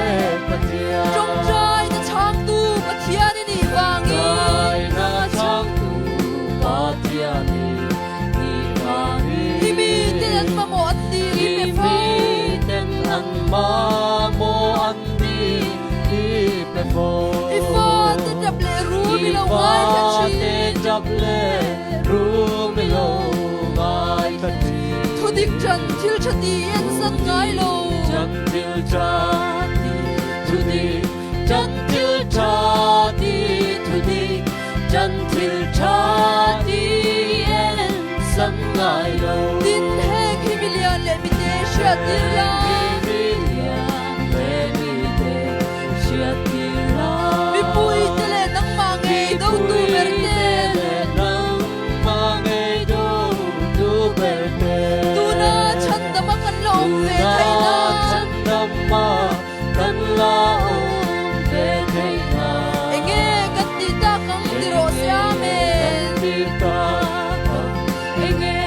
Pathian Ṭawngṭai na changtu Pathian i nih vangin Hi mi ten an mamawh an dil i pe fo. I fate ṭap le rum i lo ngaithla ṭhin. Thudik ṭan thil ṭha ti en san ngai lo. Chan thil ṭha ti thudik, chan thil ṭha ti en san ngai lo. Tin heng hi milian leh mite hriattir la. Milian leh mite hriattir la. Mipui te leh nangmah ngei dotu ber te. Nangmah ngei dotu ber te. Tuna chhandama kan la awm ve theih nan. Tuna chhandama Kan la awm ve theih nan. Enge kan tih tak ang ti rawh se Amen. Kan ti tak ang enge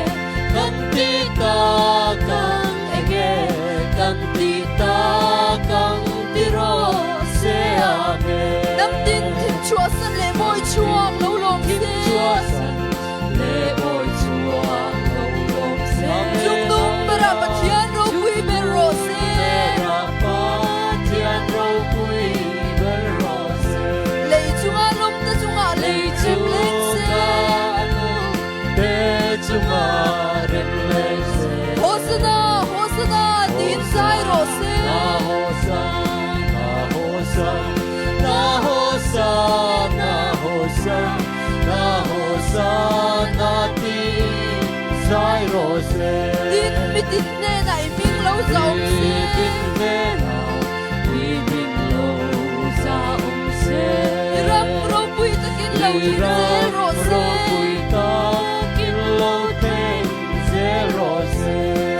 kan ti tak ang enge kan ti tak ang ti rawh se Amen. Hnam tin thim chhuahsan leh mawi chhuak lo lawm se. Thim chhuahsan leh mawi chhuak lo lawm se. Chungdum berah Pathian ropui ber rawh se. Lei chunga lawmte chungah lei rem leng se. Hosana, Hosana tiin zai rawh se. Tin mitin hnenah i hming lo za awm se. I ram ropui takin lo thleng zel rawh se.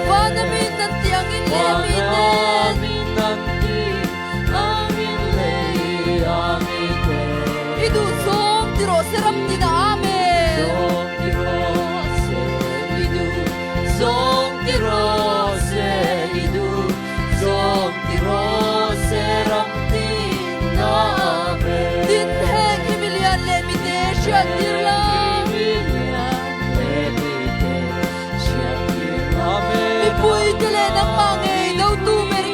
Vana min nan tih angin leh miten. I duhzawng ti rawh se ram tinah Amen. Zawng ti rawh se i duh, zawng ti rawh se ram tinah Amen. Tin heng hi milian leh mite hriat tir la. Mipui te leh nangmah ngei dotu ber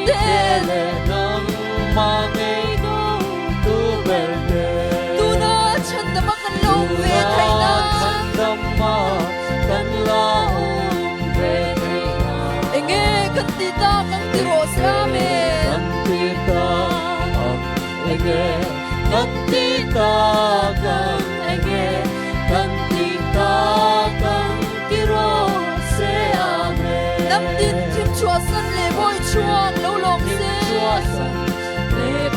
ten. Tuna chhandama kan la awm ve theih nan. Enge kan ti tak ang ti rawh se Amen. Kan ti tak ang enge kan ti tak ang enge kan ti tak ang ti rawh se Amen. Hnam tin thim chhuahsan leh bawi chhuak lo lawm se. Thim chhuahsan leh.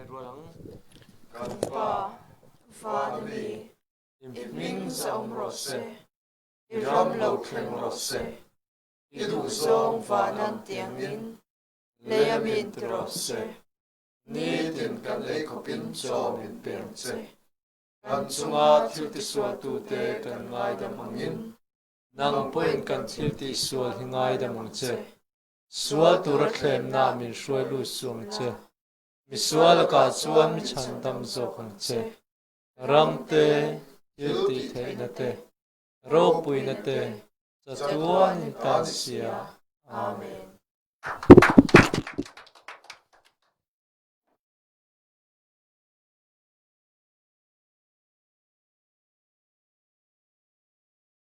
rual ang. Kan Pa, van a mi, i hming zahawm rawh se, i ram lo thleng rawh se, i duhzawng van an ti angin lei a min ti rawh se, nitin kan ei khawpin chaw min pe ang che. Kan chunga thil tisualtute kan ngaidam angin nang pawhin kan thil tihsual hi ngaidam ang che. Sual tura thlemna min hruai lut suh ang che. Misual lakah chuan mi chhandam zawk ang che. Ram te, thil tih theihna te, ropuina te chatuanin tan sia. Amen.